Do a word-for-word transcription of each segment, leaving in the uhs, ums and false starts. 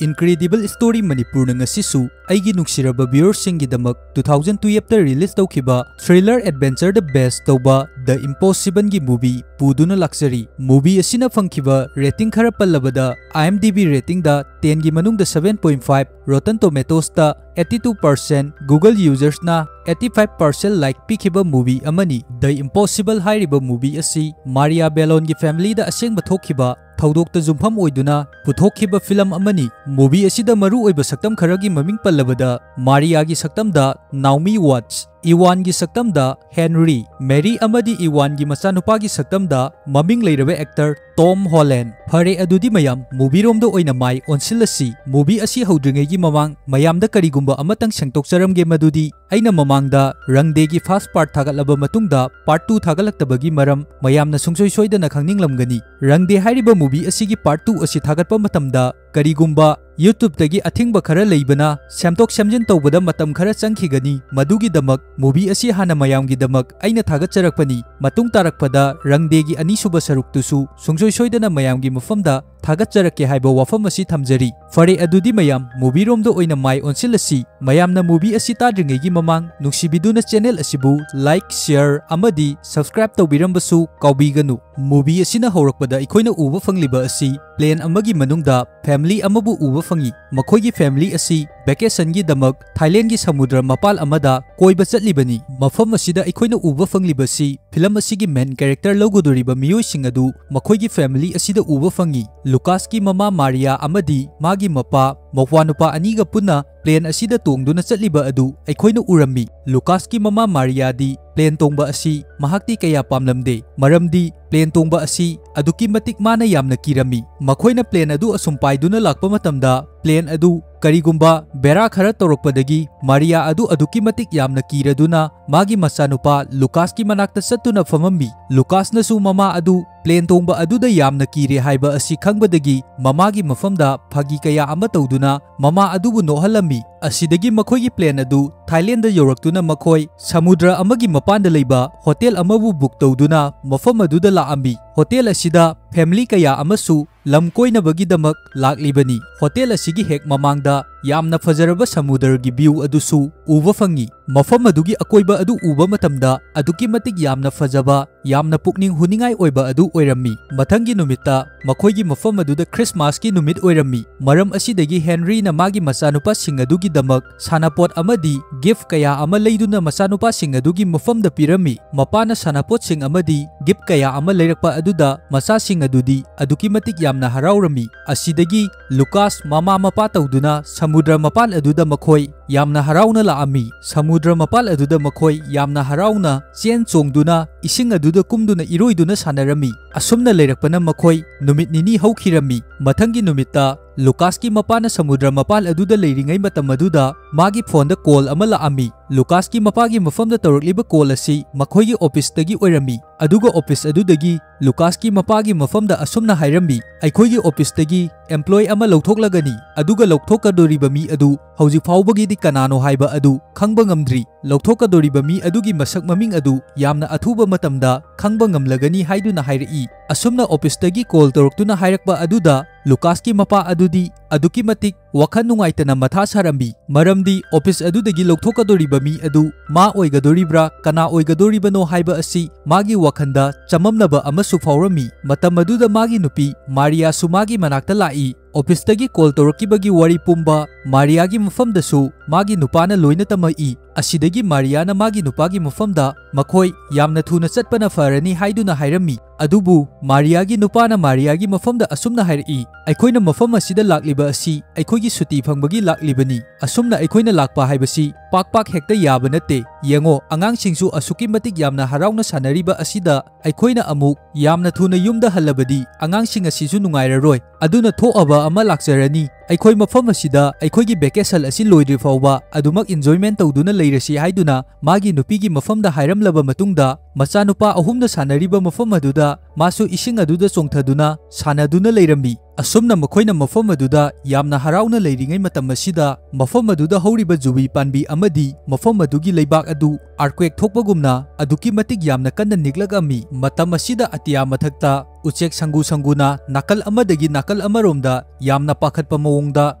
Incredible Story ꯃꯅꯤꯄꯨꯔꯅ ꯉꯁꯤꯁꯨ ꯑꯩꯒꯤ ꯅꯨꯡꯁꯤꯔꯕ viewersꯁꯤꯡꯒꯤꯗꯃꯛ two thousand twelveꯇ release ꯇꯧꯈꯤꯕ thriller adventureꯗ base ꯇꯧꯕ The Impossibleꯒꯤ movie ꯄꯨꯗꯨꯅ ꯂꯥꯛꯆꯔꯤ꯫ Movie ꯑꯁꯤꯅ ꯐꯪꯈꯤꯕ rating ꯈꯔ ꯄꯜꯂꯕꯗ, IMDb ratingꯗ tenꯒꯤ ꯃꯅꯨꯡꯗ seven point five, Rotten Tomatoesꯇ eighty two percent, Google usersꯅ eighty five percent like ꯄꯤꯈꯤꯕ movie ꯑꯃꯅꯤ꯫ The Impossible ꯍꯥꯏꯔꯤꯕ movie ꯑꯁꯤ Maria Belloneꯒꯤ familyꯗ ꯑꯁꯦꯡꯕ ꯊꯣꯛꯈꯤꯕ ꯊꯧꯗꯣꯛꯇ ꯌꯨꯝꯐꯝ ꯑꯣꯏꯗꯨꯅ ꯄꯨꯊꯣꯛꯈꯤꯕ film ꯑꯃꯅꯤ꯫ Movie ꯑꯁꯤꯗ ꯃꯔꯨ ꯑꯣꯏꯕ ꯁꯛꯇꯝ ꯈꯔꯒꯤ ꯃꯃꯤꯡ ꯄꯜꯂꯕꯗ, Mariaꯒꯤ ꯁꯛꯇꯝꯗ Naomi Watts, Ewanꯒꯤ ꯁꯛꯇꯝꯗ Henry, Mary ꯑꯃꯗꯤ Ewanꯒꯤ ꯃꯆꯥꯅꯨꯄꯥꯒꯤ ꯁꯛꯇꯝꯗ ꯃꯃꯤꯡ ꯂꯩꯔꯕ actor Tom Holland꯫ ꯐꯔꯦ, ꯑꯗꯨꯗꯤ ꯃꯌꯥꯝ movieꯔꯣꯝꯗ ꯑꯣꯏꯅ ꯃꯥꯏ ꯑꯣꯟꯁꯤꯜꯂꯁꯤ꯫ Movie ꯑꯁꯤ ꯍꯧꯗ꯭ꯔꯤꯉꯩꯒꯤ ꯃꯃꯥꯡ ꯃꯌꯥꯝꯗ ꯀꯔꯤꯒꯨꯝꯕ ꯑꯃꯇꯪ ꯁꯦꯡꯗꯣꯛꯆꯔꯝꯒꯦ, ꯃꯗꯨꯗꯤ ꯑꯩꯅ ꯃꯃꯥꯡꯗ Rang Deꯒꯤ first part ꯊꯥꯒꯠꯂꯕ ꯃꯇꯨꯡꯗ part two ꯊꯥꯒꯠꯂꯛꯇꯕꯒꯤ ꯃꯔꯝ ꯃꯌꯥꯝꯅ ꯁꯨꯡꯁꯣꯏ ꯁꯣꯏꯗꯅ ꯈꯪꯅꯤꯡꯂꯝꯒꯅꯤ꯫ Rang De ꯍꯥꯏꯔꯤꯕ movie ꯑꯁꯤꯒꯤ part two ꯑꯁꯤ ꯊꯥꯒꯠꯄ ꯃꯇꯝꯗ ꯀꯔꯤꯒꯨꯝꯕ YouTubeꯇꯒꯤ ꯑꯊꯤꯡꯕ ꯈꯔ ꯂꯩꯕꯅ ꯁꯦꯝꯗꯣꯛ ꯁꯦꯝꯖꯤꯟ ꯇꯧꯕꯗ ꯃꯇꯝ ꯈꯔ ꯆꯪꯈꯤꯒꯅꯤ꯫ ꯃꯗꯨꯒꯤꯗꯃꯛ movie ꯑꯁꯤ ꯍꯥꯟꯅ ꯃꯌꯥꯝꯒꯤꯗꯃꯛ ꯑꯩꯅ ꯊꯥꯒꯠꯆꯔꯛꯄꯅꯤ꯫ ꯃꯇꯨꯡ ꯇꯥꯔꯛꯄꯗ Rang Deꯒꯤ ꯑꯅꯤꯁꯨꯕ ꯁꯔꯨꯛꯇꯨꯁꯨ ꯁꯨꯡꯁꯣꯏ ꯁꯣꯏꯗꯅ ꯃꯌꯥꯝꯒꯤ ꯃꯐꯝꯗ ꯊꯥꯒꯠꯆꯔꯛꯀꯦ ꯍꯥꯏꯕ ꯋꯥꯐꯝ ꯑꯁꯤ ꯊꯝꯖꯔꯤ꯫ ꯐꯔꯦ, ꯑꯗꯨꯗꯤ ꯃꯌꯥꯝ movieꯔꯣꯝꯗ ꯑꯣꯏꯅ ꯃꯥꯏ ꯑꯣꯟꯁꯤꯜꯂꯁꯤ꯫ ꯃꯌꯥꯝꯅ movie ꯑꯁꯤ ꯇꯥꯗ꯭ꯔꯤꯉꯩꯒꯤ ꯃꯃꯥꯡ ꯅꯨꯡꯁꯤꯕꯤꯗꯨꯅ channel ꯑꯁꯤꯕꯨ like, share ꯑꯃꯗꯤ subscribe ꯇꯧꯕꯤꯔꯝꯕꯁꯨ ꯀꯥꯎꯕꯤꯒꯅꯨ꯫ Movie ꯑꯁꯤꯅ ꯍꯧꯔꯛꯄꯗ ꯑꯩꯈꯣꯏꯅ ꯎꯕ ꯐꯪꯂꯤꯕ ꯑꯁꯤ plane ꯑꯃꯒꯤ ꯃꯅꯨꯡꯗ family ꯑꯃꯕꯨ ꯎꯕ ꯐꯪꯏ꯫ ꯃꯈꯣꯏꯒꯤ family ꯑꯁꯤ vacationꯒꯤꯗꯃꯛ Thailandꯒꯤ ꯁꯃꯨꯗ꯭ꯔ ꯃꯄꯥꯜ ꯑꯃꯗ ꯀꯣꯏꯕ ꯆꯠꯂꯤꯕꯅꯤ꯫ ꯃꯐꯝ ꯑꯁꯤꯗ ꯑꯩꯈꯣꯏꯅ ꯎꯕ ꯐꯪꯂꯤꯕꯁꯤ film ꯑꯁꯤꯒꯤ main character ꯂꯧꯒꯗꯧꯔꯤꯕ ꯃꯤꯑꯣꯏꯁꯤꯡ ꯑꯗꯨ ꯃꯈꯣꯏꯒꯤ family ꯑꯁꯤꯗ ꯎꯕ ꯐꯪꯏ꯫ Lucasꯀꯤ ꯃꯃꯥ Maria ꯑꯃꯗꯤ ꯃꯥꯒꯤ ꯃꯄꯥ, ꯃꯧꯄ꯭ꯋꯥꯅꯨꯄꯥ ꯑꯅꯤꯒ ꯄꯨꯟꯅ plane ꯑꯁꯤꯗ ꯇꯣꯡꯗꯨꯅ ꯆꯠꯂꯤꯕ ꯑꯗꯨ ꯑꯩꯈꯣꯏꯅ ꯎꯔꯝꯃꯤ꯫ Lucasꯀꯤ ꯃꯃꯥ Mariaꯗꯤ plane ꯇꯣꯡꯕ ꯑꯁꯤ ꯃꯍꯥꯛꯇꯤ ꯀꯌꯥ ꯄꯥꯝꯂꯝꯗꯦ, ꯃꯔꯝꯗꯤ plane ꯇꯣꯡꯕ ꯑꯁꯤ ꯑꯗꯨꯛꯀꯤ ꯃꯇꯤꯛ ꯃꯥꯅ ꯌꯥꯝꯅ ꯀꯤꯔꯝꯃꯤ꯫ ꯃꯈꯣꯏꯅ plane ꯑꯗꯨ ꯑꯁꯨꯝ ꯄꯥꯏꯗꯨꯅ ꯂꯥꯛꯄ ꯃꯇꯝꯗ plane ꯑꯗꯨ ꯀꯔꯤꯒꯨꯝꯕ ꯕꯦꯔꯥ ꯈꯔ ꯇꯧꯔꯛꯄꯗꯒꯤ Maria ꯑꯗꯨ ꯑꯗꯨꯛꯀꯤ ꯃꯇꯤꯛ ꯌꯥꯝꯅ ꯀꯤꯔꯗꯨꯅ ꯃꯥꯒꯤ ꯃꯆꯥꯅꯨꯄꯥ Lucasꯀꯤ ꯃꯅꯥꯛꯇ ꯆꯠꯇꯨꯅ ꯐꯝꯃꯝꯃꯤ꯫ Lucasꯅꯁꯨ ꯃꯃꯥ ꯑꯗꯨ plane ꯇꯣꯡꯕ ꯑꯗꯨꯗ ꯌꯥꯝꯅ ꯀꯤꯔꯦ ꯍꯥꯏꯕ ꯑꯁꯤ ꯈꯪꯕꯗꯒꯤ ꯃꯃꯥꯒꯤ ꯃꯐꯝꯗ ꯐꯥꯒꯤ ꯀꯌꯥ ꯑꯃ ꯇꯧꯗꯨꯅ ꯃꯃꯥ ꯑꯗꯨꯕꯨ ꯅꯣꯛꯍꯜꯂꯝꯃꯤ꯫ ꯑꯁꯤꯗꯒꯤ ꯃꯈꯣꯏꯒꯤ plane ꯑꯗꯨ Thailandꯗ ꯌꯧꯔꯛꯇꯨꯅ ꯃꯈꯣꯏ ꯁꯃꯨꯗ꯭ꯔ ꯑꯃꯒꯤ ꯃꯄꯥꯟꯗ ꯂꯩꯕ hotel ꯑꯃꯕꯨ book ꯇꯧꯗꯨꯅ ꯃꯐꯝ ꯑꯗꯨꯗ ꯂꯥꯛꯑꯝꯃꯤ꯫ ꯍꯣꯇꯦꯜ ꯑꯁꯤꯗ ꯐꯦꯃꯤꯂꯤ ꯀꯌꯥ ꯑꯃꯁꯨ ꯂꯝ ꯀꯣꯏꯅꯕꯒꯤꯗꯃꯛ ꯂꯥꯛꯂꯤꯕꯅꯤ꯫ ꯍꯣꯇꯦꯜ ꯑꯁꯤꯒꯤ ꯍꯦꯛ ꯃꯃꯥꯡꯗ ꯌꯥꯝꯅ ꯐꯖꯔꯕ ꯁꯃꯨꯗ꯭ꯔꯒꯤ ꯚ꯭ꯌꯨ ꯑꯗꯨꯁꯨ ꯎꯕ ꯐꯪꯉꯤ꯫ ꯃꯐꯝ ꯑꯗꯨꯒꯤ ꯑꯀꯣꯏꯕ ꯑꯗꯨ ꯎꯕ ꯃꯇꯝꯗ ꯑꯗꯨꯛꯀꯤ ꯃꯇꯤꯛ ꯌꯥꯝꯅ ꯐꯖꯕ, ꯌꯥꯝꯅ ꯄꯨꯛꯅꯤꯡ ꯍꯨꯅꯤꯡꯉꯥꯏ ꯑꯣꯏꯕ ꯑꯗꯨ ꯑꯣꯏꯔꯝꯃꯤ꯫ ꯃꯊꯪꯒꯤ ꯅꯨꯃꯤꯠꯇ ꯃꯈꯣꯏꯒꯤ ꯃꯐꯝ ꯑꯗꯨꯗ ꯈ꯭ꯔꯤꯁꯃꯥꯁꯀꯤ ꯅꯨꯃꯤꯠ ꯑꯣꯏꯔꯝꯃꯤ꯫ ꯃꯔꯝ ꯑꯁꯤꯗꯒꯤ ꯍꯦꯅꯔꯤꯅ ꯃꯥꯒꯤ ꯃꯆꯥꯅꯨꯄꯥꯁꯤꯡ ꯑꯗꯨꯒꯤꯗꯃꯛ ꯁꯥꯟꯅꯄꯣꯠ ꯑꯃꯗꯤ ꯒꯤꯐ ꯀꯌꯥ ꯑꯃ ꯂꯩꯗꯨꯅ ꯃꯆꯥꯅꯨꯄꯥꯁꯤꯡ ꯑꯗꯨꯒꯤ ꯃꯐꯝꯗ ꯄꯤꯔꯝꯃꯤ꯫ ꯃꯄꯥꯅ ꯁꯥꯟꯅꯄꯣꯠꯁꯤꯡ ꯑꯃꯗꯤ ꯒꯤꯐ ꯀꯌꯥ ꯑꯃ ꯂꯩꯔꯛꯄ ꯑꯗꯨꯗ ꯃꯆꯥꯁꯤꯡ ꯑꯗꯨꯗꯤ ꯑꯗꯨꯛꯀꯤ ꯃꯇꯤꯛ ꯌꯥꯝꯅ ꯍꯔꯥꯎꯔꯝꯃꯤ꯫ ꯑꯁꯤꯗꯒꯤ ꯂꯨꯀꯥꯁ ꯃꯃꯥ ꯃꯄꯥ ꯇꯧꯗꯨꯅ ꯁꯃꯨꯗ꯭ꯔ ꯃꯄꯥꯟ ꯑꯗꯨꯗ ꯃꯈꯣꯏ ꯌꯥꯝꯅ ꯍꯔꯥꯎꯅ ꯂꯥꯛꯑꯝꯃꯤ꯫ ꯁꯃꯨꯗ꯭ꯔ ꯃꯄꯥꯟ ꯑꯗꯨꯗ ꯃꯈꯣꯏ ꯌꯥꯝꯅ ꯍꯔꯥꯎꯅ ꯆꯦꯟ ꯆꯣꯡꯗꯨꯅ ꯏꯁꯤꯡ ꯑꯗꯨꯗ ꯀꯨꯝꯗꯨꯅ ꯏꯔꯣꯏꯗꯨꯅ ꯁꯥꯟꯅꯔꯝꯃꯤ꯫ ꯑꯁꯨꯝꯅ ꯂꯩꯔꯛꯄꯅ ꯃꯈꯣꯏ ꯅꯨꯃꯤꯠ ꯅꯤꯅꯤ ꯍꯧꯈꯤꯔꯝꯃꯤ꯫ ꯃꯊꯪꯒꯤ ꯅꯨꯃꯤꯠꯇ ꯂꯨꯀꯥꯁꯀꯤ ꯃꯄꯥꯅ ꯁꯃꯨꯗ꯭ꯔ ꯃꯄꯥꯟ ꯑꯗꯨꯗ ꯂꯩꯔꯤꯉꯩ ꯃꯇꯝ ꯑꯗꯨꯗ ꯃꯥꯒꯤ ꯐꯣꯟꯗ ꯀꯣꯜ ꯑꯃ ꯂꯥꯛꯑꯝꯃꯤ꯫ ꯂꯨꯀꯥꯁꯀꯤ ꯃꯄꯥꯒꯤ ꯃꯐꯝꯗ ꯇꯧꯔꯛꯂꯤꯕ ꯀꯣꯜ ꯑꯁꯤ ꯃꯈꯣꯏꯒꯤ ꯑꯣꯐꯤꯁꯇꯒꯤ ꯑꯣꯏꯔꯝꯃꯤ꯫ ꯑꯗꯨꯒ ꯑꯣꯐꯤꯁ ꯑꯗꯨꯗꯒꯤ ꯂꯨꯀꯥꯁꯀꯤ ꯃꯄꯥꯒꯤ ꯃꯐꯝꯗ ꯑꯁꯨꯝꯅ ꯍꯥꯏꯔꯝꯃꯤ, "ꯑꯩꯈꯣꯏꯒꯤ ꯑꯣꯐꯤꯁꯇꯒꯤ ꯑꯦꯝꯄ꯭ꯂꯣꯌꯤ ꯑꯃ ꯂꯧꯊꯣꯛꯂꯒꯅꯤ, ꯑꯗꯨꯒ ꯂꯧꯊꯣꯛꯀꯗꯣꯔꯤꯕ ꯃꯤ ꯑꯗꯨ ꯍꯧꯖꯤꯛ ꯐꯥꯎꯕꯒꯤꯗꯤ ꯀꯅꯥꯅꯣ ꯍꯥꯏꯕ ꯑꯗꯨ ꯈꯪꯕ ꯉꯝꯗ꯭ꯔꯤ꯫ ꯂꯧꯊꯣꯛꯀꯗꯣꯔꯤꯕ ꯃꯤ ꯑꯗꯨꯒꯤ ꯃꯁꯛ ꯃꯃꯤꯡ ꯑꯗꯨ ꯌꯥꯝꯅ ꯑꯊꯨꯕ ꯃꯇꯝꯗ ꯈꯪꯕ ꯉꯝꯂꯒꯅꯤ" ꯍꯥꯏꯗꯨꯅ ꯍꯥꯏꯔꯛꯏ꯫ ꯑꯁꯨꯝꯅ ꯑꯣꯐꯤꯁꯇꯒꯤ ꯀꯣꯜ ꯇꯧꯔꯛꯇꯨꯅ ꯍꯥꯏꯔꯛꯄ ꯑꯗꯨꯗ ꯂꯨꯀꯥꯁꯀꯤ ꯃꯄꯥ ꯑꯗꯨꯗꯤ ꯑꯗꯨꯛꯀꯤ ꯃꯇꯤꯛ ꯋꯥꯈꯜ ꯅꯨꯡꯉꯥꯏꯇꯅ ꯃꯊꯥ ꯁꯥꯔꯝꯃꯤ, ꯃꯔꯝꯗꯤ ꯑꯣꯐꯤꯁ ꯑꯗꯨꯗꯒꯤ ꯂꯧꯊꯣꯛꯀꯗꯣꯔꯤꯕ ꯃꯤ ꯑꯗꯨ ꯃꯥ ꯑꯣꯏꯒꯗꯣꯔꯤꯕ꯭ꯔꯥ, ꯀꯅꯥ ꯑꯣꯏꯒꯗꯣꯔꯤꯕꯅꯣ ꯍꯥꯏꯕ ꯑꯁꯤ ꯃꯥꯒꯤ ꯋꯥꯈꯜꯗ ꯆꯃꯝꯅꯕ ꯑꯃꯁꯨ ꯐꯥꯎꯔꯝꯃꯤ꯫ ꯃꯇꯝ ꯑꯗꯨꯗ ꯃꯥꯒꯤ ꯅꯨꯄꯤ ꯃꯥꯔꯤꯌꯥꯁꯨ ꯃꯥꯒꯤ ꯃꯅꯥꯛꯇ ꯂꯥꯛꯏ꯫ ꯑꯣꯐꯤꯁꯇꯒꯤ ꯀꯣꯜ ꯇꯧꯔꯛꯈꯤꯕꯒꯤ ꯋꯥꯔꯤ ꯄꯨꯝꯕ ꯃꯥꯔꯤꯌꯥꯒꯤ ꯃꯐꯝꯗꯁꯨ ꯃꯥꯒꯤ ꯅꯨꯄꯥꯅ ꯂꯣꯏꯅ ꯇꯝꯃꯛꯏ꯫ ꯑꯁꯤꯗꯒꯤ ꯃꯥꯔꯤꯌꯥꯅ ꯃꯥꯒꯤ ꯅꯨꯄꯥꯒꯤ ꯃꯐꯝꯗ ꯃꯈꯣꯏ ꯌꯥꯝꯅ ꯊꯨꯅ ꯆꯠꯄꯅ ꯐꯔꯅꯤ ꯍꯥꯏꯗꯨꯅ ꯍꯥꯏꯔꯝꯃꯤ꯫ ꯑꯗꯨꯕꯨ ꯃꯥꯔꯤꯌꯥꯒꯤ ꯅꯨꯄꯥꯅ ꯃꯥꯔꯤꯌꯥꯒꯤ ꯃꯐꯝꯗ ꯑꯁꯨꯝꯅ ꯍꯥꯏꯔꯛꯏ, "ꯑꯩꯈꯣꯏꯅ ꯃꯐꯝ ꯑꯁꯤꯗ ꯂꯥꯛꯂꯤꯕ ꯑꯁꯤ ꯑꯩꯈꯣꯏꯒꯤ ꯁꯨꯇꯤ ꯐꯪꯕꯒꯤ ꯂꯥꯛꯂꯤꯕꯅꯤ꯫ ꯑꯁꯨꯝꯅ ꯑꯩꯈꯣꯏꯅ ꯂꯥꯛꯄ ꯍꯥꯏꯕꯁꯤ ꯄꯥꯛ ꯄꯥꯛ ꯍꯦꯛꯇ ꯌꯥꯕ ꯅꯠꯇꯦ꯫ ꯌꯦꯡꯉꯣ, ꯑꯉꯥꯡꯁꯤꯡꯁꯨ ꯑꯁꯨꯛꯀꯤ ꯃꯇꯤꯛ ꯌꯥꯝꯅ ꯍꯔꯥꯎꯅ ꯁꯥꯟꯅꯔꯤꯕ ꯑꯁꯤꯗ ꯑꯩꯈꯣꯏꯅ ꯑꯃꯨꯛ ꯌꯥꯝꯅ ꯊꯨꯅ ꯌꯨꯝꯗ ꯍꯜꯂꯕꯗꯤ ꯑꯉꯥꯡꯁꯤꯡ ꯑꯁꯤꯁꯨ ꯅꯨꯡꯉꯥꯏꯔꯔꯣꯏ꯫ ꯑꯗꯨꯅ ꯊꯣꯛꯑꯕ ꯑꯃ ꯂꯥꯛꯆꯔꯅꯤ꯫ "ꯑꯩꯈꯣꯏ ꯃꯐꯝ ꯑꯁꯤꯗ ꯑꯩꯈꯣꯏꯒꯤ vacation ꯑꯁꯤ ꯂꯣꯏꯗ꯭ꯔꯤ ꯐꯥꯎꯕ ꯑꯗꯨꯃꯛ enjoyment ꯇꯧꯗꯨꯅ ꯂꯩꯔꯁꯤ" ꯍꯥꯏꯗꯨꯅ ꯃꯥꯒꯤ ꯅꯨꯄꯤꯒꯤ ꯃꯐꯝꯗ ꯍꯥꯏꯔꯝꯂꯕ ꯃꯇꯨꯡꯗ, ꯃꯆꯥꯅꯨꯄꯥ ꯑꯍꯨꯝꯅ ꯁꯥꯟꯅꯔꯤꯕ ꯃꯐꯝ ꯑꯗꯨꯗ ꯃꯥꯁꯨ ꯏꯁꯤꯡ ꯑꯗꯨꯗ ꯆꯣꯡꯊꯗꯨꯅ ꯁꯥꯟꯅꯗꯨꯅ ꯂꯩꯔꯝꯃꯤ꯫ ꯑꯁꯨꯝꯅ ꯃꯈꯣꯏꯅ ꯃꯐꯝ ꯑꯗꯨꯗ ꯌꯥꯝꯅ ꯍꯔꯥꯎꯅ ꯂꯩꯔꯤꯉꯩ ꯃꯇꯝ ꯑꯁꯤꯗ, ꯃꯐꯝ ꯑꯗꯨꯗ ꯍꯧꯔꯤꯕ ꯖꯨꯕꯤ ꯄꯥꯟꯕꯤ ꯑꯃꯗꯤ ꯃꯐꯝ ꯑꯗꯨꯒꯤ ꯂꯩꯕꯥꯛ ꯑꯗꯨ earthquake ꯊꯣꯛꯄꯒꯨꯝꯅ ꯑꯗꯨꯛꯀꯤ ꯃꯇꯤꯛ ꯌꯥꯝꯅ ꯀꯟꯅ ꯅꯤꯛꯂꯛꯑꯝꯃꯤ꯫ ꯃꯇꯝ ꯑꯁꯤꯗ ꯑꯇꯤꯌꯥ ꯃꯊꯛꯇ ꯎꯆꯦꯛ ꯁꯪꯒꯨ ꯁꯪꯒꯨꯅ ꯅꯥꯀꯜ ꯑꯃꯗꯒꯤ ꯅꯥꯀꯜ ꯑꯃꯔꯣꯝꯗ ꯌꯥꯝꯅ ꯄꯥꯈꯠꯄ ꯃꯑꯣꯡꯗ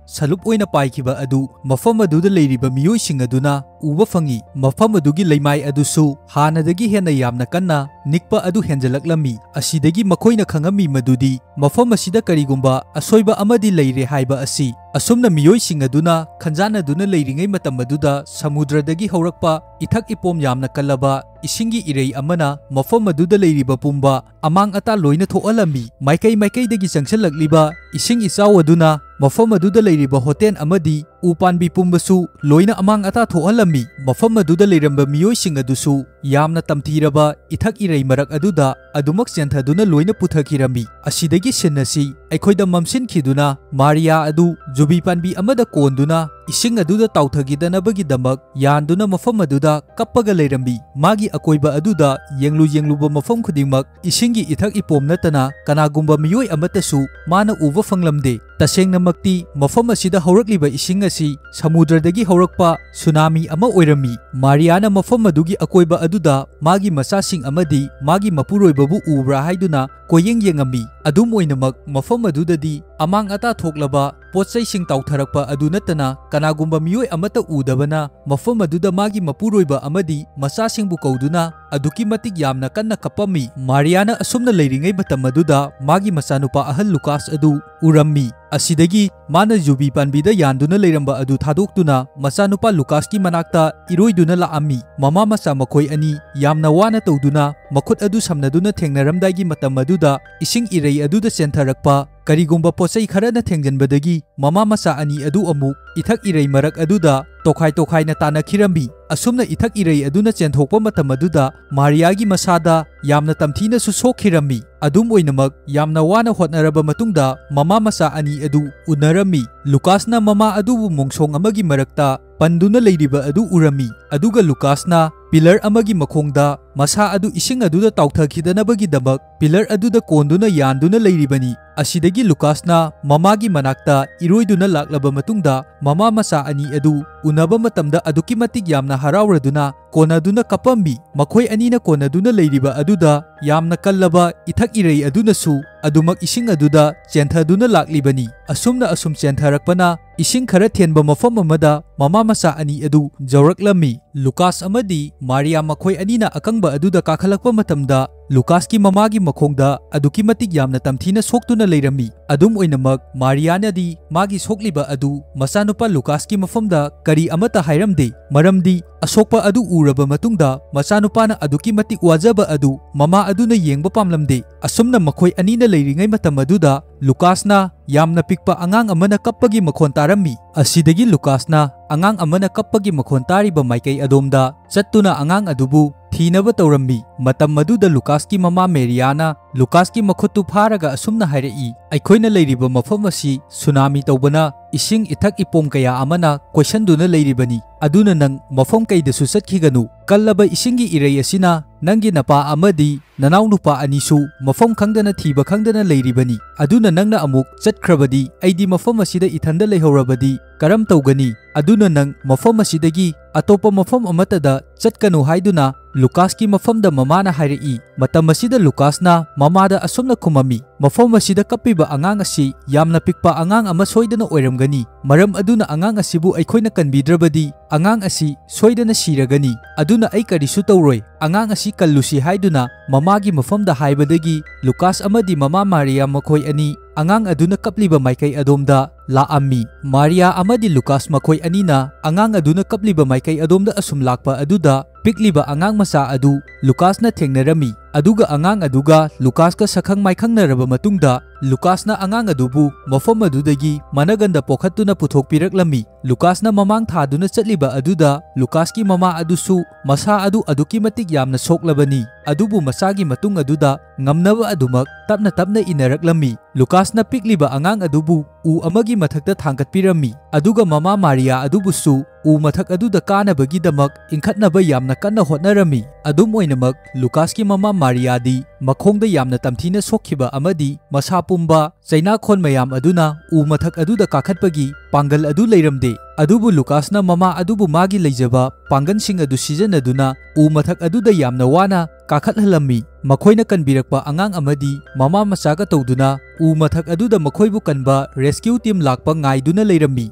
ꯁꯂꯨꯞ ꯑꯣꯏꯅ ꯄꯥꯏꯈꯤꯕ ꯑꯗꯨ ꯃꯐꯝ ꯑꯗꯨꯗ ꯂꯩꯔꯤꯕ ꯃꯤꯑꯣꯏꯁꯤꯡ ꯑꯗꯨꯅ ꯎꯕ ꯐꯪꯉꯤ꯫ ꯃꯐꯝ ꯑꯗꯨꯒꯤ ꯂꯩꯃꯥꯏ ꯑꯗꯨꯁꯨ ꯍꯥꯟꯅꯗꯒꯤ ꯍꯦꯟꯅ ꯌꯥꯝꯅ ꯀꯟꯅ ꯅꯤꯛꯄ ꯑꯗꯨ ꯍꯦꯟꯖꯜꯂꯛꯂꯝꯃꯤ꯫ ꯑꯁꯤꯗꯒꯤ ꯃꯈꯣꯏꯅ ꯈꯪꯉꯝꯃꯤ ꯃꯗꯨꯗꯤ ꯃꯐꯝ ꯑꯁꯤꯗ ꯀꯔꯤꯒꯨꯝꯕ ꯑꯁꯣꯏꯕ ꯑꯃꯗꯤ ꯂꯩꯔꯦ ꯍꯥꯏꯕ ꯑꯁꯤ꯫ ꯑꯁꯨꯝꯅ ꯃꯤꯑꯣꯏꯁꯤꯡ ꯑꯗꯨꯅ ꯈꯟꯖꯥꯟꯅꯗꯨꯅ ꯂꯩꯔꯤꯉꯩ ꯃꯇꯝ ꯑꯗꯨꯗ ꯁꯃꯨꯗ꯭ꯔꯗꯒꯤ ꯍꯧꯔꯛꯄ ꯏꯊꯛ ꯏꯄꯣꯝ ꯌꯥꯝꯅ ꯀꯜꯂꯕ ꯏꯁꯤꯡꯒꯤ ꯏꯔꯩ ꯑꯃꯅ ꯃꯐꯝ ꯑꯗꯨꯗ ꯂꯩꯔꯤꯕ ꯄꯨꯝꯕ ꯑꯃꯥꯡ ꯑꯇꯥ ꯂꯣꯏꯅ ꯊꯣꯛꯍꯜꯂꯝꯃꯤ꯫ ꯃꯥꯏꯀꯩ ꯃꯥꯏꯀꯩꯗꯒꯤ ꯆꯪꯁꯤꯜꯂꯛꯂꯤꯕ ꯏꯁꯤꯡ ꯏꯆꯥꯎ ꯑꯗꯨꯅ ꯃꯐꯝ ꯑꯗꯨꯗ ꯂꯩꯔꯤꯕ ꯍꯣꯇꯦꯜ ꯑꯃꯗꯤ ꯎ ꯄꯥꯟꯕꯤ ꯄꯨꯝꯕꯁꯨ ꯂꯣꯏꯅ ꯑꯃꯥꯡ ꯑꯇꯥ ꯊꯣꯛꯍꯜꯂꯝꯃꯤ꯫ ꯃꯐꯝ ꯑꯗꯨꯗ ꯂꯩꯔꯝꯕ ꯃꯤꯑꯣꯏꯁꯤꯡ ꯑꯗꯨꯁꯨ ꯌꯥꯝꯅ ꯇꯝꯊꯤꯔꯕ ꯏꯊꯛ ꯏꯔꯩ ꯃꯔꯛ ꯑꯗꯨꯗ ꯑꯗꯨꯃꯛ ꯆꯦꯟꯊꯗꯨꯅ ꯂꯣꯏꯅ ꯄꯨꯊꯈꯤꯔꯝꯃꯤ꯫ ꯑꯁꯤꯗꯒꯤ scene ꯑꯁꯤ ꯑꯩꯈꯣꯏꯗ ꯃꯝꯁꯤꯟꯈꯤꯗꯨꯅ, ꯃꯥꯔꯤꯌꯥ ꯑꯗꯨ ꯖꯨꯕꯤ ꯄꯥꯟꯕꯤ ꯑꯃꯗ ꯀꯣꯟꯗꯨꯅ ꯏꯁꯤꯡ ꯑꯗꯨꯗ ꯇꯥꯎꯊꯈꯤꯗꯅꯕꯒꯤꯗꯃꯛ ꯌꯥꯟꯗꯨꯅ ꯃꯐꯝ ꯑꯗꯨꯗ ꯀꯞꯄꯒ ꯂꯩꯔꯝꯃꯤ꯫ ꯃꯥꯒꯤ ꯑꯀꯣꯏꯕ ꯑꯗꯨꯗ ꯌꯦꯡꯂꯨ ꯌꯦꯡꯂꯨꯕ ꯃꯐꯝ ꯈꯨꯗꯤꯡꯃꯛ ꯏꯁꯤꯡꯒꯤ ꯏꯊꯛ ꯏꯄꯣꯝ ꯅꯠꯇꯅ ꯀꯅꯥꯒꯨꯝꯕ ꯃꯤꯑꯣꯏ ꯑꯃꯠꯇꯁꯨ ꯃꯥꯅ ꯎꯕ ꯐꯪꯂꯝꯗꯦ꯫ ꯇꯁꯦꯡꯅꯃꯛꯇꯤ ꯃꯐꯝ ꯑꯁꯤꯗ ꯍꯧꯔꯛꯂꯤꯕ ꯏꯁꯤꯡ ꯑꯁꯤ ꯁꯃꯨꯗ꯭ꯔꯗꯒꯤ ꯍꯧꯔꯛꯄ ꯁꯨꯅꯥꯃꯤ ꯑꯃ ꯑꯣꯏꯔꯝꯃꯤ꯫ ꯃꯥꯔꯤꯌꯥꯅ ꯃꯐꯝ ꯑꯗꯨꯒꯤ ꯑꯀꯣꯏꯕ ꯑꯗꯨꯗ ꯃꯥꯒꯤ ꯃꯆꯥꯁꯤꯡ ꯑꯃꯗꯤ ꯃꯥꯒꯤ ꯃꯄꯨꯔꯣꯏꯕꯕꯨ ꯎꯕ꯭ꯔꯥ ꯍꯥꯏꯗꯨꯅ ꯀꯣꯏꯌꯦꯡ ꯌꯦꯡꯉꯝꯃꯤ꯫ ꯑꯗꯨꯝ ꯑꯣꯏꯅꯃꯛ, ꯃꯐꯝ ꯑꯗꯨꯗꯗꯤ ꯑꯃꯥꯡ ꯑꯇꯥ ꯊꯣꯛꯂꯕ ꯄꯣꯠ ꯆꯩꯁꯤꯡ ꯇꯥꯎꯊꯔꯛꯄ ꯑꯗꯨ ꯅꯠꯇꯅ ꯀꯅꯥꯒꯨꯝꯕ ꯃꯤꯑꯣꯏ ꯑꯃꯠꯇ ꯎꯗꯕꯅ ꯃꯐꯝ ꯑꯗꯨꯗ ꯃꯥꯒꯤ ꯃꯄꯨꯔꯣꯏꯕ ꯑꯃꯗꯤ ꯃꯆꯥꯁꯤꯡꯕꯨ ꯀꯧꯗꯨꯅ ꯑꯗꯨꯛꯀꯤ ꯃꯇꯤꯛ ꯌꯥꯝꯅ ꯀꯟꯅ ꯀꯞꯄꯝꯃꯤ꯫ ꯃꯥꯔꯤꯌꯥꯅ ꯑꯁꯨꯝꯅ ꯂꯩꯔꯤꯉꯩ ꯃꯇꯝ ꯑꯗꯨꯗ ꯃꯥꯒꯤ ꯃꯆꯥꯅꯨꯄꯥ ꯑꯍꯜ ꯂꯨꯀꯥꯁ ꯑꯗꯨ ꯎꯔꯝꯃꯤ꯫ ꯑꯁꯤꯗꯒꯤ ꯃꯥꯅ ꯖꯨꯕꯤ ꯄꯥꯟꯕꯤꯗ ꯌꯥꯟꯗꯨꯅ ꯂꯩꯔꯝꯕ ꯑꯗꯨ ꯊꯥꯗꯣꯛꯇꯨꯅ ꯃꯆꯥꯅꯨꯄꯥ ꯂꯨꯀꯥꯁꯀꯤ ꯃꯅꯥꯛꯇ ꯏꯔꯣꯏꯗꯨꯅ ꯂꯥꯛꯑꯝꯃꯤ꯫ ꯃꯃꯥ ꯃꯆꯥ ꯃꯈꯣꯏ ꯑꯅꯤ ꯌꯥꯝꯅ ꯋꯥꯅ ꯇꯧꯗꯨꯅ ꯃꯈꯨꯠ ꯑꯗꯨ ꯁꯝꯅꯗꯨꯅ ꯊꯦꯡꯅꯔꯝꯗꯥꯏꯒꯤ ꯃꯇꯝ ꯑꯗꯨꯗ ꯏꯁꯤꯡ ꯏꯔꯩ ꯑꯗꯨꯗ ꯆꯦꯟꯊꯔꯛꯄ ꯀꯔꯤꯒꯨꯝꯕ ꯄꯣꯠꯆꯩ ꯈꯔꯅ ꯊꯦꯡꯖꯤꯟꯕꯗꯒꯤ ꯃꯃꯥ ꯃꯆꯥ ꯑꯅꯤ ꯑꯗꯨ ꯑꯃꯨꯛ ꯏꯊꯛ ꯏꯔꯩ ꯃꯔꯛ ꯑꯗꯨꯗ ꯇꯣꯈꯥꯏ ꯇꯣꯈꯥꯏꯅ ꯇꯥꯅꯈꯤꯔꯝꯃꯤ꯫ ꯑꯁꯨꯝꯅ ꯏꯊꯛ ꯏꯔꯩ ꯑꯗꯨꯅ ꯆꯦꯟꯊꯣꯛꯄ ꯃꯇꯝ ꯑꯗꯨꯗ ꯃꯥꯔꯤꯌꯥꯒꯤ ꯃꯁꯥꯗ ꯌꯥꯝꯅ ꯇꯝꯊꯤꯅꯁꯨ ꯁꯣꯛꯈꯤꯔꯝꯃꯤ꯫ ꯑꯗꯨꯝ ꯑꯣꯏꯅꯃꯛ, ꯌꯥꯝꯅ ꯋꯥꯅ ꯍꯣꯠꯅꯔꯕ ꯃꯇꯨꯡꯗ ꯃꯃꯥ ꯃꯆꯥ ꯑꯅꯤ ꯑꯗꯨ ꯎꯅꯔꯝꯃꯤ꯫ ꯂꯨꯀꯥꯁꯅ ꯃꯃꯥ ꯑꯗꯨꯕꯨ ꯃꯣꯡꯁꯣꯡ ꯑꯃꯒꯤ ꯃꯔꯛꯇ ꯄꯟꯗꯨꯅ ꯂꯩꯔꯤꯕ ꯑꯗꯨ ꯎꯔꯝꯃꯤ, ꯑꯗꯨꯒ ꯂꯨꯀꯥꯁꯅ ꯄꯤꯂꯔ ꯑꯃꯒꯤ ꯃꯈꯣꯡꯗ ꯃꯁꯥ ꯑꯗꯨ ꯏꯁꯤꯡ ꯑꯗꯨꯗ ꯇꯥꯎꯊꯈꯤꯗꯅꯕꯒꯤꯗꯃꯛ ꯄꯤꯂꯔ ꯑꯗꯨꯗ ꯀꯣꯟꯗꯨꯅ ꯌꯥꯟꯗꯨꯅ ꯂꯩꯔꯤꯕꯅꯤ꯫ ꯑꯁꯤꯗꯒꯤ ꯂꯨꯀꯥꯁꯅ ꯃꯃꯥꯒꯤ ꯃꯅꯥꯛꯇ ꯏꯔꯣꯏꯗꯨꯅ ꯂꯥꯛꯂꯕ ꯃꯇꯨꯡꯗ, ꯃꯃꯥ ꯃꯆꯥ ꯑꯅꯤ ꯑꯗꯨ ꯎꯅꯕ ꯃꯇꯝꯗ ꯑꯗꯨꯛꯀꯤ ꯃꯇꯤꯛ ꯌꯥꯝꯅ ꯍꯔꯥꯎꯔꯗꯨꯅ ꯀꯣꯟꯅꯗꯨꯅ ꯀꯞꯄꯝꯃꯤ꯫ ꯃꯈꯣꯏ ꯑꯅꯤꯅ ꯀꯣꯟꯅꯗꯨꯅ ꯂꯩꯔꯤꯕ ꯑꯗꯨꯗ ꯌꯥꯝꯅ ꯀꯜꯂꯕ ꯏꯊꯛ ꯏꯔꯩ ꯑꯗꯨꯅꯁꯨ ꯑꯗꯨꯃꯛ ꯏꯁꯤꯡ ꯑꯗꯨꯗ ꯆꯦꯟꯊꯗꯨꯅ ꯂꯥꯛꯂꯤꯕꯅꯤ꯫ ꯑꯁꯨꯝꯅ ꯑꯁꯨꯝ ꯆꯦꯟꯊꯔꯛꯄꯅ ꯏꯁꯤꯡ ꯈꯔ ꯊꯦꯟꯕ ꯃꯐꯝ ꯑꯃꯗ ꯃꯃꯥ ꯃꯆꯥ ꯑꯅꯤ ꯑꯗꯨ ꯌꯧꯔꯛꯂꯝꯃꯤ꯫ ꯂꯨꯀꯥꯁ ꯑꯃꯗꯤ ꯃꯥꯔꯤꯌꯥ ꯃꯈꯣꯏ ꯑꯅꯤꯅ ꯑꯀꯪꯕ ꯑꯗꯨꯗ ꯀꯥꯈꯠꯂꯛꯄ ꯃꯇꯝꯗ, ꯂꯨꯀꯥꯁꯀꯤ ꯃꯃꯥꯒꯤ ꯃꯈꯣꯡꯗ ꯑꯗꯨꯛꯀꯤ ꯃꯇꯤꯛ ꯌꯥꯝꯅ ꯇꯝꯊꯤꯅ ꯁꯣꯛꯇꯨꯅ ꯂꯩꯔꯝꯃꯤ꯫ ꯑꯗꯨꯝ ꯑꯣꯏꯅꯃꯛ, ꯃꯥꯔꯤꯌꯥꯅꯗꯤ ꯃꯥꯒꯤ ꯁꯣꯛꯂꯤꯕ ꯑꯗꯨ ꯃꯆꯥꯅꯨꯄꯥ ꯂꯨꯀꯥꯁꯀꯤ ꯃꯐꯝꯗ ꯀꯔꯤ ꯑꯃꯠꯇ ꯍꯥꯏꯔꯝꯗꯦ, ꯃꯔꯝꯗꯤ ꯑꯁꯣꯛꯄ ꯑꯗꯨ ꯎꯔꯕ ꯃꯇꯨꯡꯗ ꯃꯆꯥꯅꯨꯄꯥꯅ ꯑꯗꯨꯛꯀꯤ ꯃꯇꯤꯛ ꯋꯥꯖꯕ ꯑꯗꯨ ꯃꯃꯥ ꯑꯗꯨꯅ ꯌꯦꯡꯕ ꯄꯥꯝꯂꯝꯗꯦ꯫ ꯑꯁꯨꯝꯅ ꯃꯈꯣꯏ ꯑꯅꯤꯅ ꯂꯩꯔꯤꯉꯩ ꯃꯇꯝ ꯑꯗꯨꯗ ꯂꯨꯀꯥꯁꯅ ꯌꯥꯝꯅ ꯄꯤꯛꯄ ꯑꯉꯥꯡ ꯑꯃꯅ ꯀꯞꯄꯒꯤ ꯃꯈꯣꯟ ꯇꯥꯔꯝꯃꯤ꯫ ꯑꯁꯤꯗꯒꯤ ꯂꯨꯀꯥꯁꯅ ꯑꯉꯥꯡ ꯑꯃꯅ ꯀꯞꯄꯒꯤ ꯃꯈꯣꯟ ꯇꯥꯔꯤꯕ ꯃꯥꯏꯀꯩ ꯑꯗꯣꯝꯗ ꯆꯠꯇꯨꯅ ꯑꯉꯥꯡ ꯑꯗꯨꯕꯨ ꯊꯤꯅꯕ ꯇꯧꯔꯝꯃꯤ꯫ ꯃꯇꯝ ꯑꯗꯨꯗ ꯂꯨꯀꯥꯁꯀꯤ ꯃꯃꯥ ꯃꯦꯔꯤꯌꯥꯅ ꯂꯨꯀꯥꯁꯀꯤ ꯃꯈꯨꯠꯇꯨ ꯐꯥꯔꯒ ꯑꯁꯨꯝꯅ ꯍꯥꯏꯔꯛꯏ, "ꯑꯩꯈꯣꯏꯅ ꯂꯩꯔꯤꯕ ꯃꯐꯝ ꯑꯁꯤ ꯁꯨꯅꯥꯃꯤ ꯇꯧꯕꯅ ꯏꯁꯤꯡ ꯏꯊꯛ ꯏꯄꯣꯝ ꯀꯌꯥ ꯑꯃꯅ ꯀꯣꯏꯁꯟꯗꯨꯅ ꯂꯩꯔꯤꯕꯅꯤ꯫ ꯑꯗꯨꯅ ꯅꯪ ꯃꯐꯝ ꯀꯩꯗꯁꯨ ꯆꯠꯈꯤꯒꯅꯨ꯫ ꯀꯜꯂꯕ ꯏꯁꯤꯡꯒꯤ ꯏꯔꯩ ꯑꯁꯤꯅ ꯅꯪꯒꯤ ꯅꯄꯥ ꯑꯃꯗꯤ ꯅꯅꯥꯎꯅꯨꯄꯥ ꯑꯅꯤꯁꯨ ꯃꯐꯝ ꯈꯪꯗꯅ ꯊꯤꯕ ꯈꯪꯗꯅ ꯂꯩꯔꯤꯕꯅꯤ꯫ ꯑꯗꯨꯅ ꯅꯪꯅ ꯑꯃꯨꯛ ꯆꯠꯈ꯭ꯔꯕꯗꯤ, ꯑꯩꯗꯤ ꯃꯐꯝ ꯑꯁꯤꯗ ꯏꯊꯟꯗ ꯂꯩꯍꯧꯔꯕꯗꯤ ꯀꯔꯝ ꯇꯧꯒꯅꯤ? ꯑꯗꯨꯅ ꯅꯪ ꯃꯐꯝ ꯑꯁꯤꯗꯒꯤ ꯑꯇꯣꯞꯄ ꯃꯐꯝ ꯑꯃꯠꯇꯗ ꯆꯠꯀꯅꯨ" ꯍꯥꯏꯗꯨꯅ ꯂꯨꯀꯥꯁꯀꯤ ꯃꯐꯝꯗ ꯃꯃꯥꯅ ꯍꯥꯏꯔꯛꯏ꯫ ꯃꯇꯝ ꯑꯁꯤꯗ ꯂꯨꯀꯥꯁꯅ ꯃꯃꯥꯗ ꯑꯁꯨꯝꯅ ꯈꯨꯝꯃꯝꯃꯤ, "ꯃꯐꯝ ꯑꯁꯤꯗ ꯀꯞꯄꯤꯕ ꯑꯉꯥꯡ ꯑꯁꯤ ꯌꯥꯝꯅ ꯄꯤꯛꯄ ꯑꯉꯥꯡ ꯑꯃ ꯁꯣꯏꯗꯅ ꯑꯣꯏꯔꯝꯒꯅꯤ꯫ ꯃꯔꯝ ꯑꯗꯨꯅ ꯑꯉꯥꯡ ꯑꯁꯤꯕꯨ ꯑꯩꯈꯣꯏꯅ ꯀꯟꯕꯤꯗ꯭ꯔꯕꯗꯤ ꯑꯉꯥꯡ ꯑꯁꯤ ꯁꯣꯏꯗꯅ ꯁꯤꯔꯒꯅꯤ꯫ ꯑꯗꯨꯅ ꯑꯩ ꯀꯔꯤꯁꯨ ꯇꯧꯔꯣꯏ꯫ ꯑꯉꯥꯡ ꯑꯁꯤ ꯀꯜꯂꯨꯁꯤ ꯍꯥꯏꯗꯨꯅ ꯃꯃꯥꯒꯤ ꯃꯐꯝꯗ ꯍꯥꯏꯕꯗꯒꯤ ꯂꯨꯀꯥꯁ ꯑꯃꯗꯤ ꯃꯃꯥ ꯃꯥꯔꯤꯌꯥ ꯃꯈꯣꯏ ꯑꯅꯤ ꯑꯉꯥꯡ ꯑꯗꯨꯅ ꯀꯞꯂꯤꯕ ꯃꯥꯏꯀꯩ ꯑꯗꯣꯝꯗ ꯂꯥꯛꯑꯝꯃꯤ꯫ ꯃꯥꯔꯤꯌꯥ ꯑꯃꯗꯤ ꯂꯨꯀꯥꯁ ꯃꯈꯣꯏ ꯑꯅꯤꯅ ꯑꯉꯥꯡ ꯑꯗꯨꯅ ꯀꯞꯂꯤꯕ ꯃꯥꯏꯀꯩ ꯑꯗꯣꯝꯗ ꯑꯁꯨꯝ ꯂꯥꯛꯄ ꯑꯗꯨꯗ ꯄꯤꯛꯂꯤꯕ ꯑꯉꯥꯡ ꯃꯆꯥ ꯑꯗꯨ ꯂꯨꯀꯥꯁꯅ ꯊꯦꯡꯅꯔꯝꯃꯤ꯫ ꯑꯗꯨꯒ ꯑꯉꯥꯡ ꯑꯗꯨꯒ ꯂꯨꯀꯥꯁꯀ ꯁꯛꯈꯪ ꯃꯥꯏꯈꯪꯅꯔꯕ ꯃꯇꯨꯡꯗ ꯂꯨꯀꯥꯁꯅ ꯑꯉꯥꯡ ꯑꯗꯨꯕꯨ ꯃꯐꯝ ꯑꯗꯨꯗꯒꯤ ꯃꯅꯒꯟꯗ ꯄꯣꯈꯠꯇꯨꯅ ꯄꯨꯊꯣꯛꯄꯤꯔꯛꯂꯝꯃꯤ꯫ ꯂꯨꯀꯥꯁꯅ ꯃꯃꯥꯡ ꯊꯥꯗꯨꯅ ꯆꯠꯂꯤꯕ ꯑꯗꯨꯗ ꯂꯨꯀꯥꯁꯀꯤ ꯃꯃꯥ ꯑꯗꯨꯁꯨ ꯃꯁꯥ ꯑꯗꯨ ꯑꯗꯨꯛꯀꯤ ꯃꯇꯤꯛ ꯌꯥꯝꯅ ꯁꯣꯛꯂꯕꯅꯤ꯫ ꯑꯗꯨꯕꯨ ꯃꯆꯥꯒꯤ ꯃꯇꯨꯡ ꯑꯗꯨꯗ ꯉꯝꯅꯕ ꯑꯗꯨꯃꯛ ꯇꯞꯅ ꯇꯞꯅ ꯏꯟꯅꯔꯛꯂꯝꯃꯤ꯫ ꯂꯨꯀꯥꯁꯅ ꯄꯤꯛꯂꯤꯕ ꯑꯉꯥꯡ ꯑꯗꯨꯕꯨ ꯎ ꯑꯃꯒꯤ ꯃꯊꯛꯇ ꯊꯥꯡꯒꯠꯄꯤꯔꯝꯃꯤ꯫ ꯑꯗꯨꯒ ꯃꯃꯥ ꯃꯥꯔꯤꯌꯥ ꯑꯗꯨꯕꯨꯁꯨ ꯎ ꯃꯊꯛ ꯑꯗꯨꯗ ꯀꯥꯅꯕꯒꯤꯗꯃꯛ ꯏꯟꯈꯠꯅꯕ ꯌꯥꯝꯅ ꯀꯟꯅ ꯍꯣꯠꯅꯔꯝꯃꯤ꯫ ꯑꯗꯨꯝ ꯑꯣꯏꯅꯃꯛ, ꯂꯨꯀꯥꯁꯀꯤ ꯃꯃꯥ ꯃꯥꯔꯤꯌꯥꯗꯤ ꯃꯈꯣꯡꯗ ꯌꯥꯝꯅ ꯇꯝꯊꯤꯅ ꯁꯣꯛꯈꯤꯕ ꯑꯃꯗꯤ ꯃꯁꯥ ꯄꯨꯝꯕ ꯆꯩꯅꯥꯈꯣꯟ ꯃꯌꯥꯝ ꯑꯗꯨꯅ ꯎ ꯃꯊꯛ ꯑꯗꯨꯗ ꯀꯥꯈꯠꯄꯒꯤ ꯄꯥꯡꯒꯜ ꯑꯗꯨ ꯂꯩꯔꯝꯗꯦ꯫ ꯑꯗꯨꯕꯨ ꯂꯨꯀꯥꯁꯅ ꯃꯃꯥ ꯑꯗꯨꯕꯨ ꯃꯥꯒꯤ ꯂꯩꯖꯕ ꯄꯥꯡꯒꯜꯁꯤꯡ ꯑꯗꯨ ꯁꯤꯖꯤꯟꯅꯗꯨꯅ ꯎ ꯃꯊꯛ ꯑꯗꯨꯗ ꯌꯥꯝꯅ ꯋꯥꯅ ꯀꯥꯈꯠꯍꯜꯂꯝꯃꯤ꯫ ꯃꯈꯣꯏꯅ ꯀꯟꯕꯤꯔꯛꯄ ꯑꯉꯥꯡ ꯑꯃꯗꯤ ꯃꯃꯥ ꯃꯆꯥꯒ ꯇꯧꯗꯨꯅ ꯎ ꯃꯊꯛ ꯑꯗꯨꯗ ꯃꯈꯣꯏꯕꯨ ꯀꯟꯕ rescue team ꯂꯥꯛꯄ ꯉꯥꯏꯗꯨꯅ ꯂꯩꯔꯝꯃꯤ꯫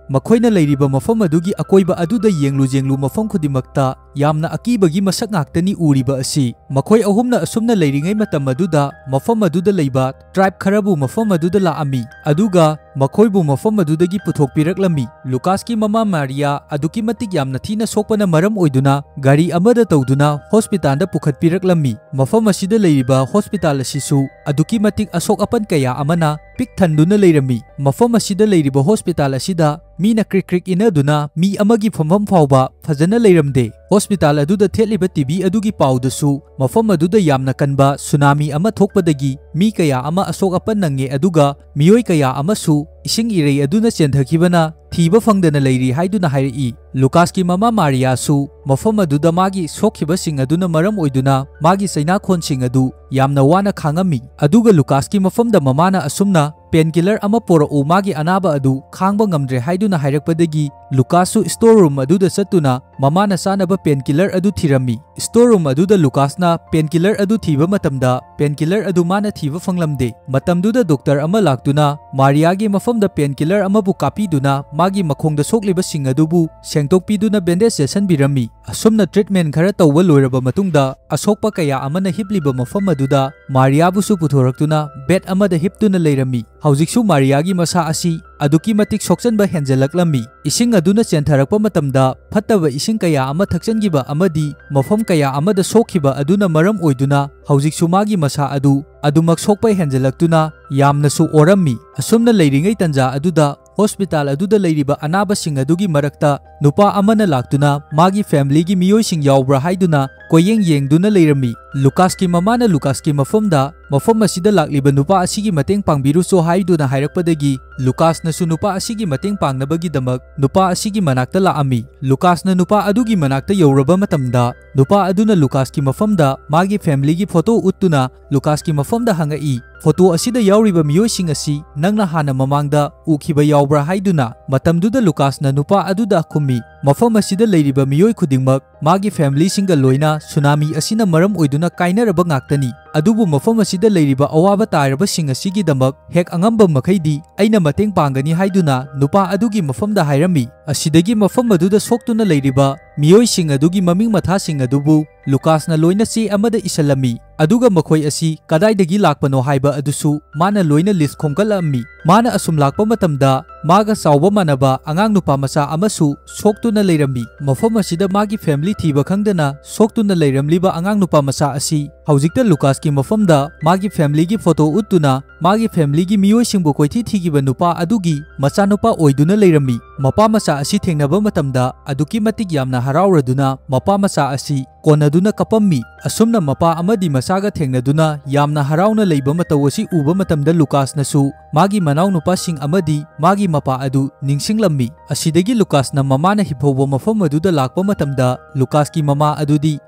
ꯃꯈꯣꯏꯅ ꯂꯩꯔꯤꯕ ꯃꯐꯝ ꯑꯗꯨꯒꯤ ꯑꯀꯣꯏꯕ ꯑꯗꯨꯗ ꯌꯦꯡꯂꯨ ꯌꯦꯡꯂꯨ ꯃꯐꯝ ꯈꯨꯗꯤꯡꯃꯛꯇ ꯌꯥꯝꯅ ꯑꯀꯤꯕꯒꯤ ꯃꯁꯛ ꯉꯥꯛꯇꯅꯤ ꯎꯔꯤꯕ ꯑꯁꯤ꯫ ꯃꯈꯣꯏ ꯑꯍꯨꯝꯅ ꯑꯁꯨꯝꯅ ꯂꯩꯔꯤꯉꯩ ꯃꯇꯝ ꯑꯗꯨꯗ ꯃꯐꯝ ꯑꯗꯨꯗ ꯂꯩꯕ tribe ꯈꯔꯕꯨ ꯃꯐꯝ ꯑꯗꯨꯗ ꯂꯥꯛꯑꯝꯃꯤ, ꯑꯗꯨꯒ ꯃꯈꯣꯏꯕꯨ ꯃꯐꯝ ꯑꯗꯨꯗꯒꯤ ꯄꯨꯊꯣꯛꯄꯤꯔꯛꯂꯝꯃꯤ꯫ ꯂꯨꯀꯥꯁꯀꯤ ꯃꯃꯥ ꯃꯥꯔꯤꯌꯥ ꯑꯗꯨꯛꯀꯤ ꯃꯇꯤꯛ ꯌꯥꯝꯅ ꯊꯤꯅ ꯁꯣꯛꯄꯅ ꯃꯔꯝ ꯑꯣꯏꯗꯨꯅ ꯒꯥꯔꯤ ꯑꯃꯗ ꯇꯧꯗꯨꯅ ꯍꯣꯁꯄꯤꯇꯥꯜꯗ ꯄꯨꯈꯠꯄꯤꯔꯛꯂꯝꯃꯤ꯫ ꯃꯐꯝ ꯑꯁꯤꯗ ꯂꯩꯔꯤꯕ ꯍꯣꯁꯄꯤꯇꯥꯜ ꯑꯁꯤꯁꯨ ꯑꯗꯨꯛꯀꯤ ꯃꯇꯤꯛ ꯑꯁꯣꯛ ꯑꯄꯟ ꯀꯌꯥ ꯑꯃꯅ ꯄꯤꯛ ꯊꯟꯗꯨꯅ ꯂꯩꯔꯝꯃꯤ꯫ ꯃꯐꯝ ꯑꯁꯤꯗ ꯂꯩꯔꯤꯕ ꯍꯣꯁꯄꯤꯇꯥꯜ ꯑꯁꯤꯗ ꯃꯤꯅ ꯀ꯭ꯔꯤꯛ ꯀ꯭ꯔꯤꯛ ꯏꯟꯅꯗꯨꯅ ꯃꯤ ꯑꯃꯒꯤ ꯐꯝꯐꯝ ꯐꯥꯎꯕ ꯐꯖꯅ ꯂꯩꯔꯝꯗꯦ꯫ ꯍꯣꯁꯄꯤꯇꯥꯜ ꯑꯗꯨꯗ ꯊꯦꯠꯂꯤꯕ TV ꯑꯗꯨꯒꯤ ꯄꯥꯎꯗꯁꯨ ꯃꯐꯝ ꯑꯗꯨꯗ ꯌꯥꯝꯅ ꯀꯟꯕ ꯁꯨꯅꯥꯃꯤ ꯑꯃ ꯊꯣꯛꯄꯗꯒꯤ ꯃꯤ ꯀꯌꯥ ꯑꯃ ꯑꯁꯣꯛ ꯑꯄꯟ ꯅꯪꯉꯦ, ꯑꯗꯨꯒ ꯃꯤꯑꯣꯏ ꯀꯌꯥ ꯑꯃꯁꯨ ꯏꯁꯤꯡ ꯏꯔꯩ ꯑꯗꯨꯅ ꯆꯦꯟꯊꯈꯤꯕꯅ ꯊꯤꯕ ꯐꯪꯗꯅ ꯂꯩꯔꯤ ꯍꯥꯏꯗꯨꯅ ꯍꯥꯏꯔꯛꯏ꯫ ꯂꯨꯀꯥꯁꯀꯤ ꯃꯃꯥ ꯃꯥꯔꯤꯌꯥꯁꯨ ꯃꯐꯝ ꯑꯗꯨꯗ ꯃꯥꯒꯤ ꯁꯣꯛꯈꯤꯕꯁꯤꯡ ꯑꯗꯨꯅ ꯃꯔꯝ ꯑꯣꯏꯗꯨꯅ ꯃꯥꯒꯤ ꯆꯩꯅꯥꯈꯣꯟꯁꯤꯡ ꯑꯗꯨ ꯌꯥꯝꯅ ꯋꯥꯅ ꯈꯥꯡꯉꯝꯃꯤ꯫ ꯑꯗꯨꯒ ꯂꯨꯀꯥꯁꯀꯤ ꯃꯐꯝꯗ ꯃꯃꯥꯅ ꯑꯁꯨꯝꯅ "Painkiller ꯑꯃ ꯄꯣꯔꯛꯎ, ꯃꯥꯒꯤ ꯑꯅꯥꯕ ꯑꯗꯨ ꯈꯥꯡꯕ ꯉꯝꯗ꯭ꯔꯦ" ꯍꯥꯏꯗꯨꯅ ꯍꯥꯏꯔꯛꯄꯗꯒꯤ ꯂꯨꯀꯥꯁꯁꯨ store room ꯑꯗꯨꯗ ꯆꯠꯇꯨꯅ ꯃꯃꯥꯅ ꯆꯥꯅꯕ painkiller ꯑꯗꯨ ꯊꯤꯔꯝꯃꯤ꯫ Store room ꯑꯗꯨꯗ ꯂꯨꯀꯥꯁꯅ painkiller ꯑꯗꯨ ꯊꯤꯕ ꯃꯇꯝꯗ painkiller ꯑꯗꯨ ꯃꯥꯅ ꯊꯤꯕ ꯐꯪꯂꯝꯗꯦ꯫ ꯃꯇꯝꯗꯨꯗ doctor ꯑꯃ ꯂꯥꯛꯇꯨꯅ ꯃꯥꯔꯤꯌꯥꯒꯤ ꯃꯐꯝꯗ painkiller ꯑꯃꯕꯨ ꯀꯥꯞꯄꯤꯗꯨꯅ ꯃꯥꯒꯤ ꯃꯈꯣꯡꯗ ꯁꯣꯛꯂꯤꯕꯁꯤꯡ ꯑꯗꯨꯕꯨ ꯁꯦꯡꯗꯣꯛꯄꯤꯗꯨꯅ bandage ꯌꯦꯠꯁꯟꯕꯤꯔꯝꯃꯤ꯫ ꯑꯁꯨꯝꯅ treatment ꯈꯔ ꯇꯧꯕ ꯂꯣꯏꯔꯕ ꯃꯇꯨꯡꯗ ꯑꯁꯣꯛꯄ ꯀꯌꯥ ꯑꯃꯅ ꯍꯤꯞꯂꯤꯕ ꯃꯐꯝ ꯑꯗꯨꯗ ꯃꯥꯔꯤꯌꯥꯕꯨꯁꯨ ꯄꯨꯊꯣꯔꯛꯇꯨꯅ bed ꯑꯃꯗ ꯍꯤꯞꯇꯨꯅ ꯂꯩꯔꯝꯃꯤ꯫ ꯍꯧꯖꯤꯛꯁꯨ ꯃꯥꯔꯤꯌꯥꯒꯤ ꯃꯁꯥ ꯑꯁꯤ ꯑꯗꯨꯛꯀꯤ ꯃꯇꯤꯛ ꯁꯣꯛꯆꯟꯕ ꯍꯦꯟꯖꯜꯂꯛꯂꯝꯃꯤ꯫ ꯏꯁꯤꯡ ꯑꯗꯨꯅ ꯆꯦꯟꯊꯔꯛꯄ ꯃꯇꯝꯗ ꯐꯠꯇꯕ ꯏꯁꯤꯡ ꯀꯌꯥ ꯑꯃ ꯊꯛꯆꯟꯈꯤꯕ ꯑꯃꯗꯤ ꯃꯐꯝ ꯀꯌꯥ ꯑꯃꯗ ꯁꯣꯛꯈꯤꯕ ꯑꯗꯨꯅ ꯃꯔꯝ ꯑꯣꯏꯗꯨꯅ ꯍꯧꯖꯤꯛꯁꯨ ꯃꯥꯒꯤ ꯃꯁꯥ ꯑꯗꯨ ꯑꯗꯨꯃꯛ ꯁꯣꯛꯄ ꯍꯦꯟꯖꯜꯂꯛꯇꯨꯅ ꯌꯥꯝꯅꯁꯨ ꯑꯣꯔꯝꯃꯤ꯫ ꯑꯁꯨꯝꯅ ꯂꯩꯔꯤꯉꯩ ꯇꯟꯖꯥ ꯑꯗꯨꯗ hospital ꯑꯗꯨꯗ ꯂꯩꯔꯤꯕ ꯑꯅꯥꯕꯁꯤꯡ ꯑꯗꯨꯒꯤ ꯃꯔꯛꯇ ꯅꯨꯄꯥ ꯑꯃꯅ ꯂꯥꯛꯇꯨꯅ ꯃꯥꯒꯤ familyꯒꯤ ꯃꯤꯑꯣꯏꯁꯤꯡ ꯌꯥꯎꯕ꯭ꯔꯥ ꯍꯥꯏꯗꯨꯅ ꯀꯣꯏꯌꯦꯡ ꯌꯦꯡꯗꯨꯅ ꯂꯩꯔꯝꯃꯤ꯫ ꯂꯨꯀꯥꯁꯀꯤ ꯃꯃꯥꯅ ꯂꯨꯀꯥꯁꯀꯤ ꯃꯐꯝꯗ "ꯃꯐꯝ ꯑꯁꯤꯗ ꯂꯥꯛꯂꯤꯕ ꯅꯨꯄꯥ ꯑꯁꯤꯒꯤ ꯃꯇꯦꯡ ꯄꯥꯡꯕꯤꯔꯨꯆꯣ" ꯍꯥꯏꯗꯨꯅ ꯍꯥꯏꯔꯛꯄꯗꯒꯤ ꯂꯨꯀꯥꯁꯅꯁꯨ ꯅꯨꯄꯥ ꯑꯁꯤꯒꯤ ꯃꯇꯦꯡ ꯄꯥꯡꯅꯕꯒꯤꯗꯃꯛ ꯅꯨꯄꯥ ꯑꯁꯤꯒꯤ ꯃꯅꯥꯛꯇ ꯂꯥꯛꯑꯝꯃꯤ꯫ ꯂꯨꯀꯥꯁꯅ ꯅꯨꯄꯥ ꯑꯗꯨꯒꯤ ꯃꯅꯥꯛꯇ ꯌꯧꯔꯕ ꯃꯇꯝꯗ ꯅꯨꯄꯥ ꯑꯗꯨꯅ ꯂꯨꯀꯥꯁꯀꯤ ꯃꯐꯝꯗ ꯃꯥꯒꯤ familyꯒꯤ photo ꯎꯠꯇꯨꯅ ꯂꯨꯀꯥꯁꯀꯤ ꯃꯐꯝꯗ ꯍꯪꯉꯛꯏ, "Photo ꯑꯁꯤꯗ ꯌꯥꯎꯔꯤꯕ ꯃꯤꯑꯣꯏꯁꯤꯡ ꯑꯁꯤ ꯅꯪꯅ ꯍꯥꯟꯅ ꯃꯃꯥꯡꯗ ꯎꯈꯤꯕ ꯌꯥꯎꯕ꯭ꯔꯥ?" ꯍꯥꯏꯗꯨꯅ꯫ ꯃꯇꯝꯗꯨꯗ ꯂꯨꯀꯥꯁꯅ ꯅꯨꯄꯥ ꯑꯗꯨꯗ ꯈꯨꯝꯃꯤ, "ꯃꯐꯝ ꯑꯁꯤꯗ ꯂꯩꯔꯤꯕ ꯃꯤꯑꯣꯏ ꯈꯨꯗꯤꯡꯃꯛ ꯃꯥꯒꯤ familyꯁꯤꯡꯒ ꯂꯣꯏꯅ tsunami ꯑꯁꯤꯅ ꯃꯔꯝ ꯑꯣꯏꯗꯨꯅ ꯀꯥꯏꯅꯔꯕ ꯉꯥꯛꯇꯅꯤ꯫ ꯑꯗꯨꯕꯨ ꯃꯐꯝ ꯑꯁꯤꯗ ꯂꯩꯔꯤꯕ ꯑꯋꯥꯕ ꯇꯥꯔꯕꯁꯤꯡ ꯑꯁꯤꯒꯤꯗꯃꯛ ꯍꯦꯛ ꯑꯉꯝꯕ ꯃꯈꯩꯗꯤ ꯑꯩꯅ ꯃꯇꯦꯡ ꯄꯥꯡꯒꯅꯤ" ꯍꯥꯏꯗꯨꯅ ꯅꯨꯄꯥ ꯑꯗꯨꯒꯤ ꯃꯐꯝꯗ ꯍꯥꯏꯔꯝꯃꯤ꯫ ꯑꯁꯤꯗꯒꯤ ꯃꯐꯝ ꯑꯗꯨꯗ ꯁꯣꯛꯇꯨꯅ ꯂꯩꯔꯤꯕ ꯃꯤꯑꯣꯏꯁꯤꯡ ꯑꯗꯨꯒꯤ ꯃꯃꯤꯡ ꯃꯊꯥꯁꯤꯡ ꯑꯗꯨꯕꯨ ꯂꯨꯀꯥꯁꯅ ꯂꯣꯏꯅ ꯆꯦ ꯑꯃꯗ ꯏꯁꯜꯂꯝꯃꯤ꯫ ꯑꯗꯨꯒ ꯃꯈꯣꯏ ꯑꯁꯤ ꯀꯗꯥꯏꯗꯒꯤ ꯂꯥꯛꯄꯅꯣ ꯍꯥꯏꯕ ꯑꯗꯨꯁꯨ ꯃꯥꯅ ꯂꯣꯏꯅ list ꯈꯣꯝꯒꯠꯂꯛꯑꯝꯃꯤ꯫ ꯃꯥꯅ ꯑꯁꯨꯝ ꯂꯥꯛꯄ ꯃꯇꯝꯗ ꯃꯥꯒ ꯆꯥꯎꯕ ꯃꯥꯟꯅꯕ ꯑꯉꯥꯡ ꯅꯨꯄꯥ ꯃꯆꯥ ꯑꯃꯁꯨ ꯁꯣꯛꯇꯨꯅ ꯂꯩꯔꯝꯃꯤ꯫ ꯃꯐꯝ ꯑꯁꯤꯗ ꯃꯥꯒꯤ family ꯊꯤꯕ ꯈꯪꯗꯅ ꯁꯣꯛꯇꯨꯅ ꯂꯩꯔꯝꯂꯤꯕ ꯑꯉꯥꯡ ꯅꯨꯄꯥ ꯃꯆꯥ ꯑꯁꯤ ꯍꯧꯖꯤꯛꯇ ꯂꯨꯀꯥꯁꯀꯤ ꯃꯐꯝꯗ ꯃꯥꯒꯤ familyꯒꯤ photo ꯎꯠꯇꯨꯅ ꯃꯥꯒꯤ familyꯒꯤ ꯃꯤꯑꯣꯏꯁꯤꯡꯕꯨ ꯀꯣꯏꯊꯤ ꯊꯤꯈꯤꯕ ꯅꯨꯄꯥ ꯑꯗꯨꯒꯤ ꯃꯆꯥꯅꯨꯄꯥ ꯑꯣꯏꯗꯨꯅ ꯂꯩꯔꯝꯃꯤ꯫ ꯃꯄꯥ ꯃꯆꯥ ꯑꯁꯤ ꯊꯦꯡꯅꯕ ꯃꯇꯝꯗ ꯑꯗꯨꯛꯀꯤ ꯃꯇꯤꯛ ꯌꯥꯝꯅ ꯍꯔꯥꯎꯔꯗꯨꯅ ꯃꯄꯥ ꯃꯆꯥ ꯑꯁꯤ ꯀꯣꯟꯅꯗꯨꯅ ꯀꯞꯄꯝꯃꯤ꯫ ꯑꯁꯨꯝꯅ ꯃꯄꯥ ꯑꯃꯗꯤ ꯃꯆꯥꯒ ꯊꯦꯡꯅꯗꯨꯅ ꯌꯥꯝꯅ ꯍꯔꯥꯎꯅ ꯂꯩꯕ ꯃꯇꯧ ꯑꯁꯤ ꯎꯕ ꯃꯇꯝꯗ ꯂꯨꯀꯥꯁꯅꯁꯨ ꯃꯥꯒꯤ ꯃꯅꯥꯎꯅꯨꯄꯥꯁꯤꯡ ꯑꯃꯗꯤ ꯃꯥꯒꯤ ꯃꯄꯥ ꯑꯗꯨ ꯅꯤꯡꯁꯤꯡꯂꯝꯃꯤ꯫ ꯑꯁꯤꯗꯒꯤ ꯂꯨꯀꯥꯁꯅ ꯃꯃꯥꯅ ꯍꯤꯞꯍꯧꯕ ꯃꯐꯝ ꯑꯗꯨꯗ ꯂꯥꯛꯄ ꯃꯇꯝꯗ ꯂꯨꯀꯥꯁꯀꯤ ꯃꯃꯥ ꯑꯗꯨꯗꯤ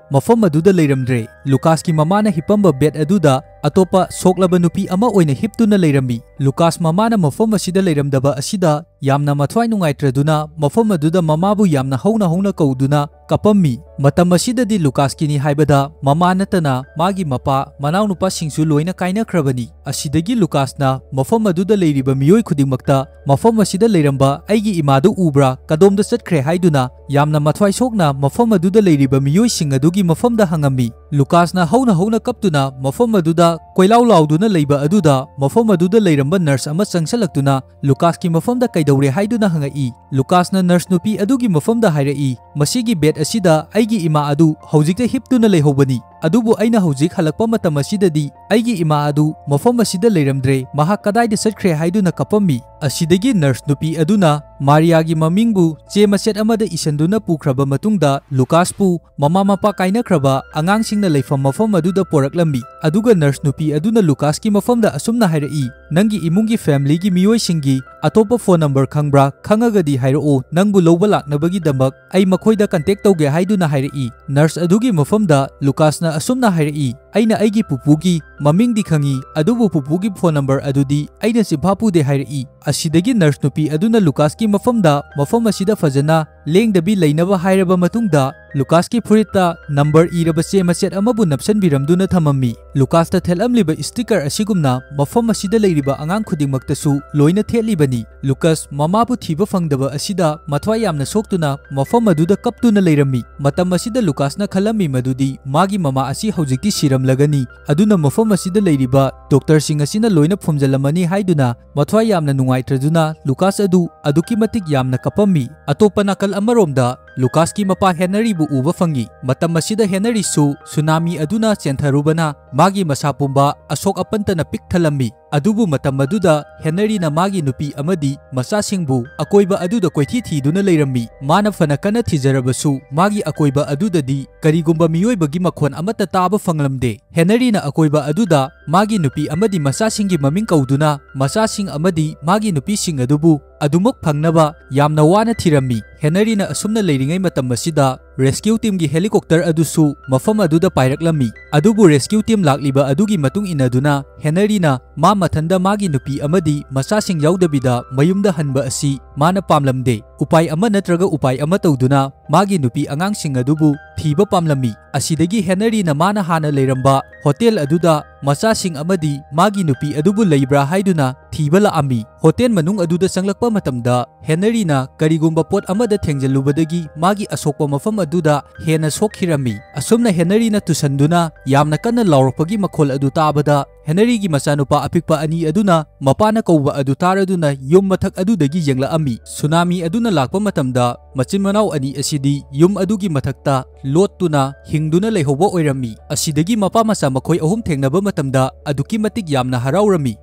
ꯃꯐꯝ ꯑꯗꯨꯗ ꯂꯩꯔꯝꯗ꯭ꯔꯦ꯫ ꯂꯨꯀꯥꯁꯀꯤ ꯃꯃꯥꯅ ꯍꯤꯞꯄꯝꯕ ꯕꯦꯗ ꯑꯗꯨꯗ ꯑꯇꯣꯞꯄ ꯁꯣꯛꯂꯕ ꯅꯨꯄꯤ ꯑꯃ ꯑꯣꯏꯅ ꯍꯤꯞꯇꯨꯅ ꯂꯩꯔꯝꯃꯤ꯫ ꯂꯨꯀꯥꯁ ꯃꯃꯥꯅ ꯃꯐꯝ ꯑꯁꯤꯗ ꯂꯩꯔꯝꯗꯕ ꯑꯁꯤꯗ ꯌꯥꯝꯅ ꯃꯊ꯭ꯋꯥꯏ ꯅꯨꯡꯉꯥꯏꯇ꯭ꯔꯗꯨꯅ ꯃꯐꯝ ꯑꯗꯨꯗ ꯃꯃꯥꯕꯨ ꯌꯥꯝꯅ ꯍꯧꯅ ꯍꯧꯅ ꯀꯧꯗꯨꯅ ꯀꯞꯄꯝꯃꯤ꯫ ꯃꯇꯝ ꯑꯁꯤꯗꯗꯤ ꯂꯨꯀꯥꯁꯀꯤꯅꯤ ꯍꯥꯏꯕꯗ ꯃꯃꯥ ꯅꯠꯇꯅ ꯃꯥꯒꯤ ꯃꯄꯥ, ꯃꯅꯥꯎꯅꯨꯄꯥꯁꯤꯡꯁꯨ ꯂꯣꯏꯅ ꯀꯥꯏꯅꯈ꯭ꯔꯕꯅꯤ꯫ ꯑꯁꯤꯗꯒꯤ ꯂꯨꯀꯥꯁꯅ ꯃꯐꯝ ꯑꯗꯨꯗ ꯂꯩꯔꯤꯕ ꯃꯤꯑꯣꯏ ꯈꯨꯗꯤꯡꯃꯛꯇ ꯃꯐꯝ ꯑꯁꯤꯗ ꯂꯩꯔꯝꯕ ꯑꯩꯒꯤ ꯏꯃꯥꯗꯨ ꯎꯕ꯭ꯔꯥ? ꯀꯗꯣꯝꯗ ꯆꯠꯈ꯭ꯔꯦ? ꯍꯥꯏꯗꯨꯅ ꯌꯥꯝꯅ ꯃꯊ꯭ꯋꯥꯏ ꯁꯣꯛꯅ ꯃꯐꯝ ꯑꯗꯨꯗ ꯂꯩꯔꯤꯕ ꯃꯤꯑꯣꯏꯁꯤꯡ ꯑꯗꯨꯒꯤ ꯃꯐꯝꯗ ꯍꯪꯉꯝꯃꯤ꯫ ꯂꯨꯀꯥꯁꯅ ꯍꯧꯅ ꯍꯧꯅ ꯀꯞꯇꯨꯅ ꯃꯐꯝ ꯑꯗꯨꯗ ꯀꯣꯏꯂꯥꯎ ꯂꯥꯎꯗꯨꯅ ꯂꯩꯕ ꯑꯗꯨꯗ ꯃꯐꯝ ꯑꯗꯨꯗ ꯂꯩꯔꯝꯕ ꯅꯔꯁ ꯑꯃ ꯆꯪꯁꯜꯂꯛꯇꯨꯅ ꯂꯨꯀꯥꯁꯀꯤ ꯃꯐꯝꯗ ꯀꯩꯗꯧꯔꯦ ꯍꯥꯏꯗꯨꯅ ꯍꯪꯉꯛꯏ꯫ ꯂꯨꯀꯥꯁꯅ ꯅꯔꯁ ꯅꯨꯄꯤ ꯑꯗꯨꯒꯤ ꯃꯐꯝꯗ ꯍꯥꯏꯔꯛꯏ, "ꯃꯁꯤꯒꯤ ꯕꯦꯗ ꯑꯁꯤꯗ ꯑꯩꯒꯤ ꯏꯃꯥ ꯑꯗꯨ ꯍꯧꯖꯤꯛꯇ ꯍꯤꯞꯇꯨꯅ ꯂꯩꯍꯧꯕꯅꯤ, ꯑꯗꯨꯕꯨ ꯑꯩꯅ ꯍꯧꯖꯤꯛ ꯍꯜꯂꯛꯄ ꯃꯇꯝ ꯑꯁꯤꯗꯗꯤ ꯑꯩꯒꯤ ꯏꯃꯥ ꯑꯗꯨ ꯃꯐꯝ ꯑꯁꯤꯗ ꯂꯩꯔꯝꯗ꯭ꯔꯦ, ꯃꯍꯥꯛ ꯀꯗꯥꯏꯗ ꯆꯠꯈ꯭ꯔꯦ?" ꯍꯥꯏꯗꯨꯅ ꯀꯞꯄꯝꯃꯤ꯫ ꯑꯁꯤꯗꯒꯤ ꯅꯔꯁ ꯅꯨꯄꯤ ꯑꯗꯨꯅ ꯃꯥꯔꯤꯌꯥꯒꯤ ꯃꯃꯤꯡꯕꯨ ꯆꯦ ꯃꯆꯦꯠ ꯑꯃꯗ ꯏꯁꯤꯟꯗꯨꯅ ꯄꯨꯈ꯭ꯔꯕ ꯃꯇꯨꯡꯗ ꯂꯨꯀꯥꯁꯄꯨ ꯃꯃꯥ ꯃꯄꯥ ꯀꯥꯏꯅꯈ꯭ꯔꯕ ꯑꯉꯥꯡꯁꯤꯡꯅ ꯂꯩꯐꯝ ꯃꯐꯝ ꯑꯗꯨꯗ ꯄꯣꯔꯛꯂꯝꯃꯤ꯫ ꯑꯗꯨꯒ ꯅꯔꯁ ꯅꯨꯄꯤ ꯑꯗꯨꯅ ꯂꯨꯀꯥꯁꯀꯤ ꯃꯐꯝꯗ ꯑꯁꯨꯝꯅ ꯍꯥꯏꯔꯛꯏ, "ꯅꯪꯒꯤ ꯏꯃꯨꯡꯒꯤ ꯐꯦꯃꯤꯂꯤꯒꯤ ꯃꯤꯑꯣꯏꯁꯤꯡꯒꯤ ꯑꯇꯣꯞꯄ ꯐꯣꯟ ꯅꯝꯕꯔ ꯈꯪꯕ꯭ꯔꯥ? ꯈꯪꯉꯒꯗꯤ ꯍꯥꯏꯔꯛꯑꯣ, ꯅꯪꯕꯨ ꯂꯧꯕ ꯂꯥꯛꯅꯕꯒꯤꯗꯃꯛ ꯑꯩ ꯃꯈꯣꯏꯗ ꯀꯟꯇꯦꯛ ꯇꯧꯒꯦ" ꯍꯥꯏꯗꯨꯅ ꯍꯥꯏꯔꯛꯏ꯫ ꯅꯔꯁ ꯑꯗꯨꯒꯤ ꯃꯐꯝꯗ ꯂꯨꯀꯥꯁꯅ ꯑꯁꯨꯝꯅ ꯍꯥꯏꯔꯛꯏ, "ꯑꯩꯅ ꯑꯩꯒꯤ ꯄꯨꯄꯨꯒꯤ ꯃꯃꯤꯡꯗꯤ ꯈꯪꯏ, ꯑꯗꯨꯕꯨ ꯄꯨꯄꯨꯒꯤ ꯐꯣꯟ ꯅꯝꯕꯔ ꯑꯗꯨꯗꯤ ꯑꯩꯅ ꯆꯤꯟꯐꯥ ꯄꯨꯗꯦ" ꯍꯥꯏꯔꯛꯏ꯫ ꯑꯁꯤꯗꯒꯤ ꯅꯔꯁ ꯅꯨꯄꯤ ꯑꯗꯨꯅ ꯂꯨꯀꯥꯁꯀꯤ ꯃꯐꯝꯗ ꯃꯐꯝ ꯑꯁꯤꯗ ꯐꯖꯅ ꯂꯦꯡꯗꯕꯤ ꯂꯩꯅꯕ ꯍꯥꯏꯔꯕ ꯃꯇꯨꯡꯗ ꯂꯨꯀꯥꯁꯀꯤ ꯐꯨꯔꯤꯠꯇ ꯅꯝꯕꯔ ꯏꯔꯕ ꯆꯦ ꯃꯆꯦꯠ ꯑꯃꯕꯨ ꯅꯞꯁꯤꯟꯕꯤꯔꯝꯗꯨꯅ ꯊꯝꯃꯝꯃꯤ꯫ ꯂꯨꯀꯥꯁꯇ ꯊꯦꯠꯂꯝꯂꯤꯕ ꯁ꯭ꯇꯤꯀꯔ ꯑꯁꯤꯒꯨꯝꯅ ꯃꯐꯝ ꯑꯁꯤꯗ ꯂꯩꯔꯤꯕ ꯑꯉꯥꯡ ꯈꯨꯗꯤꯡꯃꯛꯇꯁꯨ ꯂꯣꯏꯅ ꯊꯦꯠꯂꯤꯕꯅꯤ꯫ ꯂꯨꯀꯥꯁ ꯃꯃꯥꯕꯨ ꯊꯤꯕ ꯐꯪꯗꯕ ꯑꯁꯤꯗ ꯃꯊ꯭ꯋꯥꯏ ꯌꯥꯝꯅ ꯁꯣꯛꯇꯨꯅ ꯃꯐꯝ ꯑꯗꯨꯗ ꯀꯞꯇꯨꯅ ꯂꯩꯔꯝꯃꯤ꯫ ꯃꯇꯝ ꯑꯁꯤꯗ ꯂꯨꯀꯥꯁꯅ ꯈꯜꯂꯝꯃꯤ ꯃꯗꯨꯗꯤ ꯃꯥꯒꯤ ꯃꯃꯥ ꯑꯁꯤ ꯍꯧꯖꯤꯛꯇꯤ ꯁꯤꯔꯝꯂꯒꯅꯤ, ꯑꯗꯨꯅ ꯃꯐꯝ ꯑꯁꯤꯗ ꯂꯩꯔꯤꯕ ꯗꯣꯛꯇꯔꯁꯤꯡ ꯑꯁꯤꯅ ꯂꯣꯏꯅ ꯐꯨꯝꯖꯤꯜꯂꯝꯃꯅꯤ ꯍꯥꯏꯗꯨꯅ ꯃꯊ꯭ꯋꯥꯏ ꯌꯥꯝꯅ ꯅꯨꯡꯉꯥꯏꯇ꯭ꯔꯗꯨꯅ ꯂꯨꯀꯥꯁ ꯑꯗꯨ ꯑꯗꯨꯛꯀꯤ ꯃꯇꯤꯛ ꯌꯥꯝꯅ ꯀꯞꯄꯝꯃꯤ꯫ ꯑꯇꯣꯞꯄ ꯅꯥꯀꯜ ꯑꯃꯔꯣꯝꯗ ꯂꯨꯀꯥꯁꯀꯤ ꯃꯄꯥ ꯍꯦꯅꯔꯤꯕꯨ ꯎꯕ ꯐꯪꯉꯤ꯫ ꯃꯇꯝ ꯑꯁꯤꯗ ꯍꯦꯅꯔꯤꯁꯨ ꯁꯨꯅꯥꯃꯤ ꯑꯗꯨꯅ ꯆꯦꯟꯊꯔꯨꯕꯅ ꯃꯥꯒꯤ ꯃꯁꯥ ꯄꯨꯝꯕ ꯑꯁꯣꯛ ꯑꯄꯟꯇꯅ ꯄꯤꯛ ꯊꯜꯂꯝꯃꯤ꯫ ꯑꯗꯨꯕꯨ ꯃꯇꯝ ꯑꯗꯨꯗ ꯍꯦꯅꯔꯤꯅ ꯃꯥꯒꯤ ꯅꯨꯄꯤ ꯑꯃꯗꯤ ꯃꯆꯥꯁꯤꯡꯕꯨ ꯑꯀꯣꯏꯕ ꯑꯗꯨꯗ ꯀꯣꯏꯊꯤ ꯊꯤꯗꯨꯅ ꯂꯩꯔꯝꯃꯤ꯫ ꯃꯥꯅ ꯐꯅ ꯀꯟꯅ ꯊꯤꯖꯔꯕꯁꯨ, ꯃꯥꯒꯤ ꯑꯀꯣꯏꯕ ꯑꯗꯨꯗꯗꯤ ꯀꯔꯤꯒꯨꯝꯕ ꯃꯤꯑꯣꯏꯕꯒꯤ ꯃꯈꯣꯟ ꯑꯃꯠꯇ ꯇꯥꯕ ꯐꯪꯂꯝꯗꯦ꯫ ꯍꯦꯅꯔꯤꯅ ꯑꯀꯣꯏꯕ ꯑꯗꯨꯗ ꯃꯥꯒꯤ ꯅꯨꯄꯤ ꯑꯃꯗꯤ ꯃꯆꯥꯁꯤꯡꯒꯤ ꯃꯃꯤꯡ ꯀꯧꯗꯨꯅ, ꯃꯆꯥꯁꯤꯡ ꯑꯃꯗꯤ ꯃꯥꯒꯤ ꯅꯨꯄꯤꯁꯤꯡ ꯑꯗꯨꯕꯨ ꯑꯗꯨꯃꯛ ꯐꯪꯅꯕ ꯌꯥꯝꯅ ꯋꯥꯅ ꯊꯤꯔꯝꯃꯤ꯫ ꯍꯦꯅꯔꯤꯅ ꯑꯁꯨꯝꯅ ꯂꯩꯔꯤꯉꯩ ꯃꯇꯝ ꯑꯁꯤꯗ rescue teamꯒꯤ helicopter ꯑꯗꯨꯁꯨ ꯃꯐꯝ ꯑꯗꯨꯗ ꯄꯥꯏꯔꯛꯂꯝꯃꯤ꯫ ꯑꯗꯨꯕꯨ rescue team ꯂꯥꯛꯂꯤꯕ ꯑꯗꯨꯒꯤ ꯃꯇꯨꯡ ꯏꯟꯅꯗꯨꯅ ꯍꯦꯅꯔꯤꯅ ꯃꯥ ꯃꯊꯟꯗ ꯃꯥꯒꯤ ꯅꯨꯄꯤ ꯑꯃꯗꯤ ꯃꯆꯥꯁꯤꯡ ꯌꯥꯎꯗꯕꯤꯗ ꯃꯌꯨꯝꯗ ꯍꯟꯕ ꯑꯁꯤ ꯃꯥꯅ ꯄꯥꯝꯂꯝꯗꯦ꯫ ꯎꯄꯥꯏ ꯑꯃ ꯅꯠꯇ꯭ꯔꯒ ꯎꯄꯥꯏ ꯑꯃ ꯇꯧꯗꯨꯅ ꯃꯥꯒꯤ ꯅꯨꯄꯤ ꯑꯉꯥꯡꯁꯤꯡ ꯑꯗꯨꯕꯨ ꯊꯤꯕ ꯄꯥꯝꯂꯝꯃꯤ꯫ ꯑꯁꯤꯗꯒꯤ ꯍꯦꯅꯔꯤꯅ ꯃꯥꯅ ꯍꯥꯟꯅ ꯂꯩꯔꯝꯕ ꯍꯣꯇꯦꯜ ꯑꯗꯨꯗ ꯃꯆꯥꯁꯤꯡ ꯑꯃꯗꯤ ꯃꯥꯒꯤ ꯅꯨꯄꯤ ꯑꯗꯨꯕꯨ ꯂꯩꯕ꯭ꯔꯥ ꯍꯥꯏꯗꯨꯅ ꯊꯤꯕ ꯂꯥꯛꯑꯝꯃꯤ꯫ ꯍꯣꯇꯦꯜ ꯃꯅꯨꯡ ꯑꯗꯨꯗ ꯆꯪꯂꯛꯄ ꯃꯇꯝꯗ ꯍꯦꯅꯔꯤꯅ ꯀꯔꯤꯒꯨꯝꯕ ꯄꯣꯠ ꯑꯃꯗ ꯊꯦꯡꯖꯜꯂꯨꯕꯗꯒꯤ ꯃꯥꯒꯤ ꯑꯁꯣꯛꯄ ꯃꯐꯝ ꯑꯗꯨꯗ ꯍꯦꯟꯅ ꯁꯣꯛꯈꯤꯔꯝꯃꯤ꯫ ꯑꯁꯨꯝꯅ ꯍꯦꯅꯔꯤꯅ ꯇꯨꯁꯟꯗꯨꯅ ꯌꯥꯝꯅ ꯀꯟꯅ ꯂꯥꯎꯔꯛꯄꯒꯤ ꯃꯈꯣꯜ ꯑꯗꯨ ꯇꯥꯕꯗ, ꯍꯦꯅꯔꯤꯒꯤ ꯃꯆꯥꯅꯨꯄꯥ ꯑꯄꯤꯛꯄ ꯑꯅꯤ ꯑꯗꯨꯅ ꯃꯄꯥꯅ ꯀꯧꯕ ꯑꯗꯨ ꯇꯥꯔꯗꯨꯅ ꯌꯨꯝ ꯃꯊꯛ ꯑꯗꯨꯗꯒꯤ ꯌꯦꯡꯂꯛꯑꯝꯃꯤ꯫ ꯁꯨꯅꯥꯃꯤ ꯑꯗꯨꯅ ꯂꯥꯛꯄ ꯃꯇꯝꯗ ꯃꯆꯤꯟ ꯃꯅꯥꯎ ꯑꯅꯤ ꯑꯁꯤꯗꯤ ꯌꯨꯝ ꯑꯗꯨꯒꯤ ꯃꯊꯛꯇ ꯂꯣꯠꯇꯨꯅ ꯍꯤꯡꯗꯨꯅ ꯂꯩꯍꯧꯕ ꯑꯣꯏꯔꯝꯃꯤ꯫ ꯑꯁꯤꯗꯒꯤ ꯃꯄꯥ ꯃꯆꯥ ꯃꯈꯣꯏ ꯑꯍꯨꯝ ꯊꯦꯡꯅꯕ ꯃꯇꯝꯗ ꯑꯗꯨꯛꯀꯤ ꯃꯇꯤꯛ ꯌꯥꯝꯅ ꯍꯔꯥꯎꯔꯝꯃꯤ꯫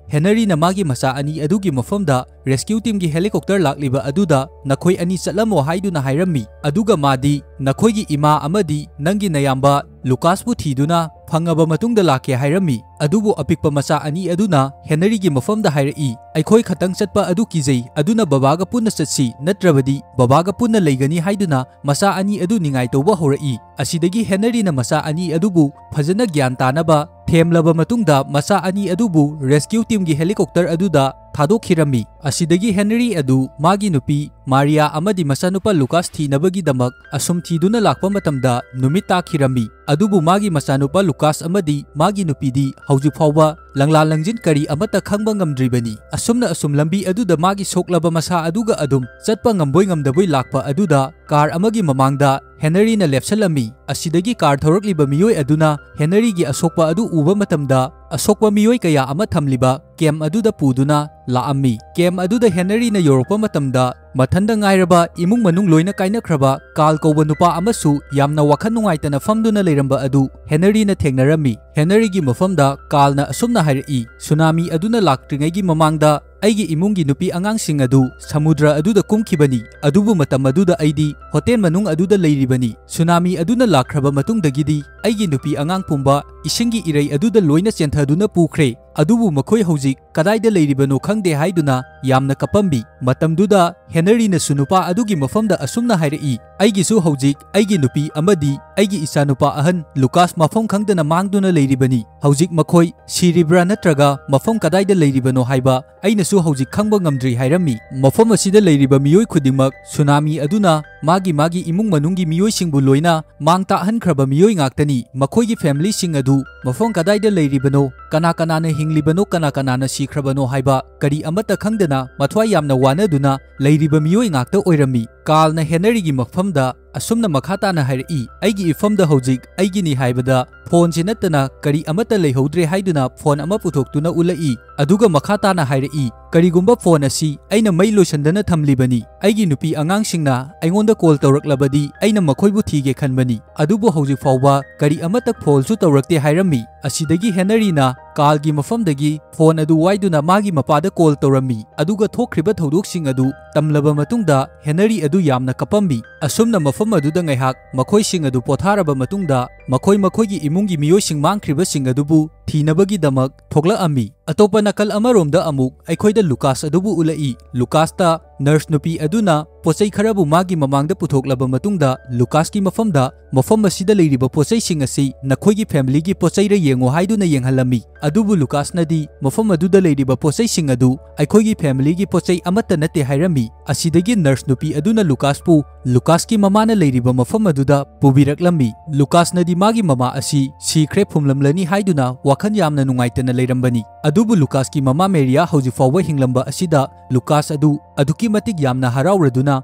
ꯍꯦꯅꯔꯤꯅ ꯃꯥꯒꯤ ꯃꯆꯥ ꯑꯅꯤ ꯑꯗꯨꯒꯤ ꯃꯐꯝꯗ rescue teamꯒꯤ helicopter ꯂꯥꯛꯂꯤꯕ ꯑꯗꯨꯗ "ꯅꯈꯣꯏ ꯑꯅꯤ ꯆꯠꯂꯝꯃꯣ" ꯍꯥꯏꯗꯨꯅ ꯍꯥꯏꯔꯝꯃꯤ꯫ ꯑꯗꯨꯒ ꯃꯥꯗꯤ "ꯅꯈꯣꯏꯒꯤ ꯏꯃꯥ ꯑꯃꯗꯤ ꯅꯪꯒꯤ ꯅꯌꯥꯝꯕ ꯂꯨꯀꯥꯁꯄꯨ ꯊꯤꯗꯨꯅ ꯐꯪꯉꯕ ꯃꯇꯨꯡꯗ ꯂꯥꯛꯀꯦ" ꯍꯥꯏꯔꯝꯃꯤ꯫ ꯑꯗꯨꯕꯨ ꯑꯄꯤꯛꯄ ꯃꯆꯥ ꯑꯅꯤ ꯑꯗꯨꯅ ꯍꯦꯅꯔꯤꯒꯤ ꯃꯐꯝꯗ ꯍꯥꯏꯔꯛꯏ, "ꯑꯩꯈꯣꯏ ꯈꯛꯇꯪ ꯆꯠꯄ ꯑꯗꯨ ꯀꯤꯖꯩ, ꯑꯗꯨꯅ ꯕꯕꯥꯒ ꯄꯨꯟꯅ ꯆꯠꯁꯤ, ꯅꯠꯇ꯭ꯔꯕꯗꯤ ꯕꯕꯥꯒ ꯄꯨꯟꯅ ꯂꯩꯒꯅꯤ" ꯍꯥꯏꯗꯨꯅ ꯃꯆꯥ ꯑꯅꯤ ꯑꯗꯨ ꯅꯤꯡꯉꯥꯏ ꯇꯧꯕ ꯍꯧꯔꯛꯏ꯫ ꯑꯁꯤꯗꯒꯤ ꯍꯦꯅꯔꯤꯅ ꯃꯆꯥ ꯑꯅꯤ ꯑꯗꯨꯕꯨ ꯐꯖꯅ ꯒ꯭ꯌꯥꯟ ꯇꯥꯅꯕ ꯊꯦꯝꯂꯕ ꯃꯇꯨꯡꯗ ꯃꯆꯥ ꯑꯅꯤ ꯑꯗꯨꯕꯨ rescue teamꯒꯤ helicopter ꯑꯗꯨꯗ ꯊꯥꯗꯣꯛꯈꯤꯔꯝꯃꯤ꯫ ꯑꯁꯤꯗꯒꯤ ꯍꯦꯅꯔꯤ ꯑꯗꯨ ꯃꯥꯒꯤ ꯅꯨꯄꯤ ꯃꯥꯔꯤꯌꯥ ꯑꯃꯗꯤ ꯃꯆꯥꯅꯨꯄꯥ ꯂꯨꯀꯥꯁ ꯊꯤꯅꯕꯒꯤꯗꯃꯛ ꯑꯁꯨꯝ ꯊꯤꯗꯨꯅ ꯂꯥꯛꯄ ꯃꯇꯝꯗ ꯅꯨꯃꯤꯠ ꯇꯥꯈꯤꯔꯝꯃꯤ꯫ ꯑꯗꯨꯕꯨ ꯃꯥꯒꯤ ꯃꯆꯥꯅꯨꯄꯥ ꯂꯨꯀꯥꯁ ꯑꯃꯗꯤ ꯃꯥꯒꯤ ꯅꯨꯄꯤꯗꯤ ꯍꯧꯖꯤꯛ ꯐꯥꯎꯕ ꯂꯪꯂꯥ ꯂꯪꯖꯤꯟ ꯀꯔꯤ ꯑꯃꯠꯇ ꯈꯪꯕ ꯉꯝꯗ꯭ꯔꯤꯕꯅꯤ꯫ ꯑꯁꯨꯝꯅ ꯑꯁꯨꯝ ꯂꯝꯕꯤ ꯑꯗꯨꯗ ꯃꯥꯒꯤ ꯁꯣꯛꯂꯕ ꯃꯁꯥ ꯑꯗꯨꯒ ꯑꯗꯨꯝ ꯆꯠꯄ ꯉꯝꯕꯣꯏ ꯉꯝꯗꯕꯣꯏ ꯂꯥꯛꯄ ꯑꯗꯨꯗ car ꯑꯃꯒꯤ ꯃꯃꯥꯡꯗ ꯍꯦꯅꯔꯤꯅ ꯂꯦꯞꯁꯜꯂꯝꯃꯤ꯫ ꯑꯁꯤꯗꯒꯤ car ꯊꯧꯔꯛꯂꯤꯕ ꯃꯤꯑꯣꯏ ꯑꯗꯨꯅ ꯍꯦꯅꯔꯤꯒꯤ ꯑꯁꯣꯛꯄ ꯑꯗꯨ ꯎꯕ ꯃꯇꯝꯗ, ꯑꯁꯣꯛꯄ ꯃꯤꯑꯣꯏ ꯀꯌꯥ ꯑꯃ ꯊꯝꯂꯤꯕ ꯀꯦꯝ ꯑꯗꯨꯗ ꯄꯨꯗꯨꯅ ꯂꯥꯛꯑꯝꯃꯤ꯫ ꯀꯦꯝ ꯑꯗꯨꯗ ꯍꯦꯅꯔꯤꯅ ꯌꯧꯔꯛꯄ ꯃꯇꯝꯗ, ꯃꯊꯟꯗ ꯉꯥꯏꯔꯕ ꯏꯃꯨꯡ ꯃꯅꯨꯡ ꯂꯣꯏꯅ ꯀꯥꯏꯅꯈ꯭ꯔꯕ ꯀꯥꯔꯜ ꯀꯧꯕ ꯅꯨꯄꯥ ꯑꯃꯁꯨ ꯌꯥꯝꯅ ꯋꯥꯈꯜ ꯅꯨꯡꯉꯥꯏꯇꯅ ꯐꯝꯗꯨꯅ ꯂꯩꯔꯝꯕ ꯑꯗꯨ ꯍꯦꯅꯔꯤꯅ ꯊꯦꯡꯅꯔꯝꯃꯤ꯫ ꯍꯦꯅꯔꯤꯒꯤ ꯃꯐꯝꯗ ꯀꯥꯔꯜꯅ ꯑꯁꯨꯝꯅ ꯍꯥꯏꯔꯛꯏ, "ꯁꯨꯅꯥꯃꯤ ꯑꯗꯨꯅ ꯂꯥꯛꯇ꯭ꯔꯤꯉꯩꯒꯤ ꯃꯃꯥꯡꯗ ꯑꯩꯒꯤ ꯏꯃꯨꯡꯒꯤ ꯅꯨꯄꯤ ꯑꯉꯥꯡꯁꯤꯡ ꯑꯗꯨ ꯁꯃꯨꯗ꯭ꯔ ꯑꯗꯨꯗ ꯀꯨꯝꯈꯤꯕꯅꯤ, ꯑꯗꯨꯕꯨ ꯃꯇꯝ ꯑꯗꯨꯗ ꯑꯩꯗꯤ ꯍꯣꯇꯦꯜ ꯃꯅꯨꯡ ꯑꯗꯨꯗ ꯂꯩꯔꯤꯕꯅꯤ꯫ ꯁꯨꯅꯥꯃꯤ ꯑꯗꯨꯅ ꯂꯥꯛꯈ꯭ꯔꯕ ꯃꯇꯨꯡꯗꯒꯤꯗꯤ ꯑꯩꯒꯤ ꯅꯨꯄꯤ ꯑꯉꯥꯡ ꯄꯨꯝꯕ ꯏꯁꯤꯡꯒꯤ ꯏꯔꯩ ꯑꯗꯨꯗ ꯂꯣꯏꯅ ꯆꯦꯟꯊꯗꯨꯅ ꯄꯨꯈ꯭ꯔꯦ, ꯑꯗꯨꯕꯨ ꯃꯈꯣꯏ ꯍꯧꯖꯤꯛ ꯀꯗꯥꯏꯗ ꯂꯩꯔꯤꯕꯅꯣ ꯈꯪꯗꯦ" ꯍꯥꯏꯗꯨꯅ ꯌꯥꯝꯅ ꯀꯞꯄꯝꯃꯤ꯫ ꯃꯇꯝꯗꯨꯗ ꯍꯦꯅꯔꯤꯅꯁꯨ ꯅꯨꯄꯥ ꯑꯗꯨꯒꯤ ꯃꯐꯝꯗ ꯑꯁꯨꯝꯅ ꯍꯥꯏꯔꯛꯏ, "ꯑꯩꯒꯤꯁꯨ ꯍꯧꯖꯤꯛ ꯑꯩꯒꯤ ꯅꯨꯄꯤ ꯑꯃꯗꯤ ꯑꯩꯒꯤ ꯏꯆꯥꯅꯨꯄꯥ ꯑꯍꯟ ꯂꯨꯀꯥꯁ ꯃꯐꯝ ꯈꯪꯗꯅ ꯃꯥꯡꯗꯨꯅ ꯂꯩꯔꯤꯕꯅꯤ꯫ ꯍꯧꯖꯤꯛ ꯃꯈꯣꯏ ꯁꯤꯔꯤꯕ꯭ꯔꯥ ꯅꯠꯇ꯭ꯔꯒ ꯃꯐꯝ ꯀꯗꯥꯏꯗ ꯂꯩꯔꯤꯕꯅꯣ ꯍꯥꯏꯕ ꯑꯩꯅꯁꯨ ꯍꯧꯖꯤꯛ ꯈꯪꯕ ꯉꯝꯗ꯭ꯔꯤ" ꯍꯥꯏꯔꯝꯃꯤ꯫ ꯃꯐꯝ ꯑꯁꯤꯗ ꯂꯩꯔꯤꯕ ꯃꯤꯑꯣꯏ ꯈꯨꯗꯤꯡꯃꯛ ꯁꯨꯅꯥꯃꯤ ꯑꯗꯨꯅ ꯃꯥꯒꯤ ꯃꯥꯒꯤ ꯏꯃꯨꯡ ꯃꯅꯨꯡꯒꯤ ꯃꯤꯑꯣꯏꯁꯤꯡꯕꯨ ꯂꯣꯏꯅ ꯃꯥꯡ ꯇꯥꯛꯍꯟꯈ꯭ꯔꯕ ꯃꯤꯑꯣꯏ ꯉꯥꯛꯇꯅꯤ꯫ ꯃꯈꯣꯏꯒꯤ ꯐꯦꯃꯤꯂꯤꯁꯤꯡ ꯑꯗꯨ ꯃꯐꯝ ꯀꯗꯥꯏꯗ ꯂꯩꯔꯤꯕꯅꯣ, ꯀꯅꯥ ꯀꯅꯥꯅ ꯍꯤꯡꯂꯤꯕꯅꯣ, ꯀꯅꯥ ꯀꯅꯥꯅ ꯁꯤꯈ꯭ꯔꯕꯅꯣ ꯍꯥꯏꯕ ꯀꯔꯤ ꯑꯃꯠꯇ ꯈꯪꯗꯅ ꯃꯊ꯭ꯋꯥꯏ ꯌꯥꯝꯅ ꯋꯥꯅꯗꯨꯅ ꯂꯩꯔꯤꯕ ꯃꯤꯑꯣꯏ ꯉꯥꯛꯇ ꯑꯣꯏꯔꯝꯃꯤ꯫ ꯀꯥꯔꯜꯅ ꯍꯦꯅꯔꯤꯒꯤ ꯃꯐꯝꯗ ꯑꯁꯨꯝꯅ ꯃꯈꯥ ꯇꯥꯅ ꯍꯥꯏꯔꯛꯏ, "ꯑꯩꯒꯤ ꯏꯐꯝꯗ ꯍꯧꯖꯤꯛ ꯑꯩꯒꯤꯅꯤ" ꯍꯥꯏꯕꯗ, ꯐꯣꯟꯁꯤ ꯅꯠꯇꯅ ꯀꯔꯤ ꯑꯃꯠꯇ ꯂꯩꯍꯧꯗ꯭ꯔꯦ ꯍꯥꯏꯗꯨꯅ ꯐꯣꯟ ꯑꯃ ꯄꯨꯊꯣꯛꯇꯨꯅ ꯎꯠꯂꯛꯏ꯫ ꯑꯗꯨꯒ ꯃꯈꯥ ꯇꯥꯅ ꯍꯥꯏꯔꯛꯏ, "ꯀꯔꯤꯒꯨꯝꯕ ꯐꯣꯟ ꯑꯁꯤ ꯑꯩꯅ ꯃꯩ ꯂꯣꯏꯁꯟꯗꯅ ꯊꯝꯂꯤꯕꯅꯤ꯫ ꯑꯩꯒꯤ ꯅꯨꯄꯤ ꯑꯉꯥꯡꯁꯤꯡꯅ ꯑꯩꯉꯣꯟꯗ ꯀꯣꯜ ꯇꯧꯔꯛꯂꯕꯗꯤ ꯑꯩꯅ ꯃꯈꯣꯏꯕꯨ ꯊꯤꯒꯦ ꯈꯟꯕꯅꯤ, ꯑꯗꯨꯕꯨ ꯍꯧꯖꯤꯛ ꯐꯥꯎꯕ ꯀꯔꯤ ꯑꯃꯠꯇ ꯐꯣꯟꯁꯨ ꯇꯧꯔꯛꯇꯦ" ꯍꯥꯏꯔꯝꯃꯤ꯫ ꯑꯁꯤꯗꯒꯤ ꯍꯦꯅꯔꯤꯅ ꯀꯥꯔꯜꯒꯤ ꯃꯐꯝꯗꯒꯤ ꯐꯣꯟ ꯑꯗꯨ ꯋꯥꯏꯗꯨꯅ ꯃꯥꯒꯤ ꯃꯄꯥꯗ ꯀꯣꯜ ꯇꯧꯔꯝꯃꯤ꯫ ꯑꯗꯨꯒ ꯊꯣꯛꯈ꯭ꯔꯤꯕ ꯊꯧꯗꯣꯛꯁꯤꯡ ꯑꯗꯨ ꯇꯝꯂꯕ ꯃꯇꯨꯡꯗ ꯍꯦꯅꯔꯤ ꯑꯗꯨ ꯌꯥꯝꯅ ꯀꯞꯄꯝꯃꯤ꯫ ꯑꯁꯨꯝꯅ ꯃꯐꯝ ꯑꯗꯨꯗ ꯉꯥꯏꯍꯥꯛ ꯃꯈꯣꯏꯁꯤꯡ ꯑꯗꯨ ꯄꯣꯊꯥꯔꯕ ꯃꯇꯨꯡꯗ, ꯃꯈꯣꯏ ꯃꯈꯣꯏꯒꯤ ꯏꯃꯨꯡꯒꯤ ꯃꯤꯑꯣꯏꯁꯤꯡ ꯃꯥꯡꯈ꯭ꯔꯤꯕꯁꯤꯡ ꯑꯗꯨꯕꯨ ꯊꯤꯅꯕꯒꯤꯗꯃꯛ ꯊꯣꯛꯂꯛꯑꯝꯃꯤ꯫ ꯑꯇꯣꯞꯄ ꯅꯥꯀꯜ ꯑꯃꯔꯣꯝꯗ ꯑꯃꯨꯛ ꯑꯩꯈꯣꯏꯗ ꯂꯨꯀꯥꯁ ꯑꯗꯨꯕꯨ ꯎꯠꯂꯛꯏ꯫ ꯂꯨꯀꯥꯁꯇ ꯅꯔꯁ ꯅꯨꯄꯤ ꯑꯗꯨꯅ ꯄꯣꯠꯆꯩ ꯈꯔꯕꯨ ꯃꯥꯒꯤ ꯃꯃꯥꯡꯗ ꯄꯨꯊꯣꯛꯂꯕ ꯃꯇꯨꯡꯗ, ꯂꯨꯀꯥꯁꯀꯤ ꯃꯐꯝꯗ, "ꯃꯐꯝ ꯑꯁꯤꯗ ꯂꯩꯔꯤꯕ ꯄꯣꯠꯆꯩꯁꯤꯡ ꯑꯁꯤ ꯅꯈꯣꯏꯒꯤ ꯐꯦꯃꯤꯂꯤꯒꯤ ꯄꯣꯠꯆꯩꯔ ꯌꯦꯡꯉꯨ" ꯍꯥꯏꯗꯨꯅ ꯌꯦꯡꯍꯜꯂꯝꯃꯤ꯫ ꯑꯗꯨꯕꯨ ꯂꯨꯀꯥꯁꯅꯗꯤ ꯃꯐꯝ ꯑꯗꯨꯗ ꯂꯩꯔꯤꯕ ꯄꯣꯠꯆꯩꯁꯤꯡ ꯑꯗꯨ ꯑꯩꯈꯣꯏꯒꯤ ꯐꯦꯃꯤꯂꯤꯒꯤ ꯄꯣꯠꯆꯩ ꯑꯃꯠꯇ ꯅꯠꯇꯦ ꯍꯥꯏꯔꯝꯃꯤ꯫ ꯑꯁꯤꯗꯒꯤ ꯅꯔꯁ ꯅꯨꯄꯤ ꯑꯗꯨꯅ ꯂꯨꯀꯥꯁꯄꯨ ꯂꯨꯀꯥꯁꯀꯤ ꯃꯃꯥꯅ ꯂꯩꯔꯤꯕ ꯃꯐꯝ ꯑꯗꯨꯗ ꯄꯨꯕꯤꯔꯛꯂꯝꯃꯤ꯫ ꯂꯨꯀꯥꯁꯅꯗꯤ ꯃꯥꯒꯤ ꯃꯃꯥ ꯑꯁꯤ ꯁꯤꯈ꯭ꯔꯦ ꯐꯨꯝꯂꯝꯂꯅꯤ ꯍꯥꯏꯗꯨꯅ ꯋꯥꯈꯜ ꯌꯥꯝꯅ ꯅꯨꯡꯉꯥꯏꯇꯅ ꯂꯩꯔꯝꯕꯅꯤ꯫ ꯑꯗꯨꯕꯨ ꯂꯨꯀꯥꯁꯀꯤ ꯃꯃꯥ ꯃꯦꯔꯤꯌꯥ ꯍꯧꯖꯤꯛ ꯐꯥꯎꯕ ꯍꯤꯡꯂꯝꯕ ꯑꯁꯤꯗ ꯂꯨꯀꯥꯁ ꯑꯗꯨ ꯑꯗꯨꯛꯀꯤ ꯃꯇꯤꯛ ꯌꯥꯝꯅ ꯍꯔꯥꯎꯔꯗꯨꯅ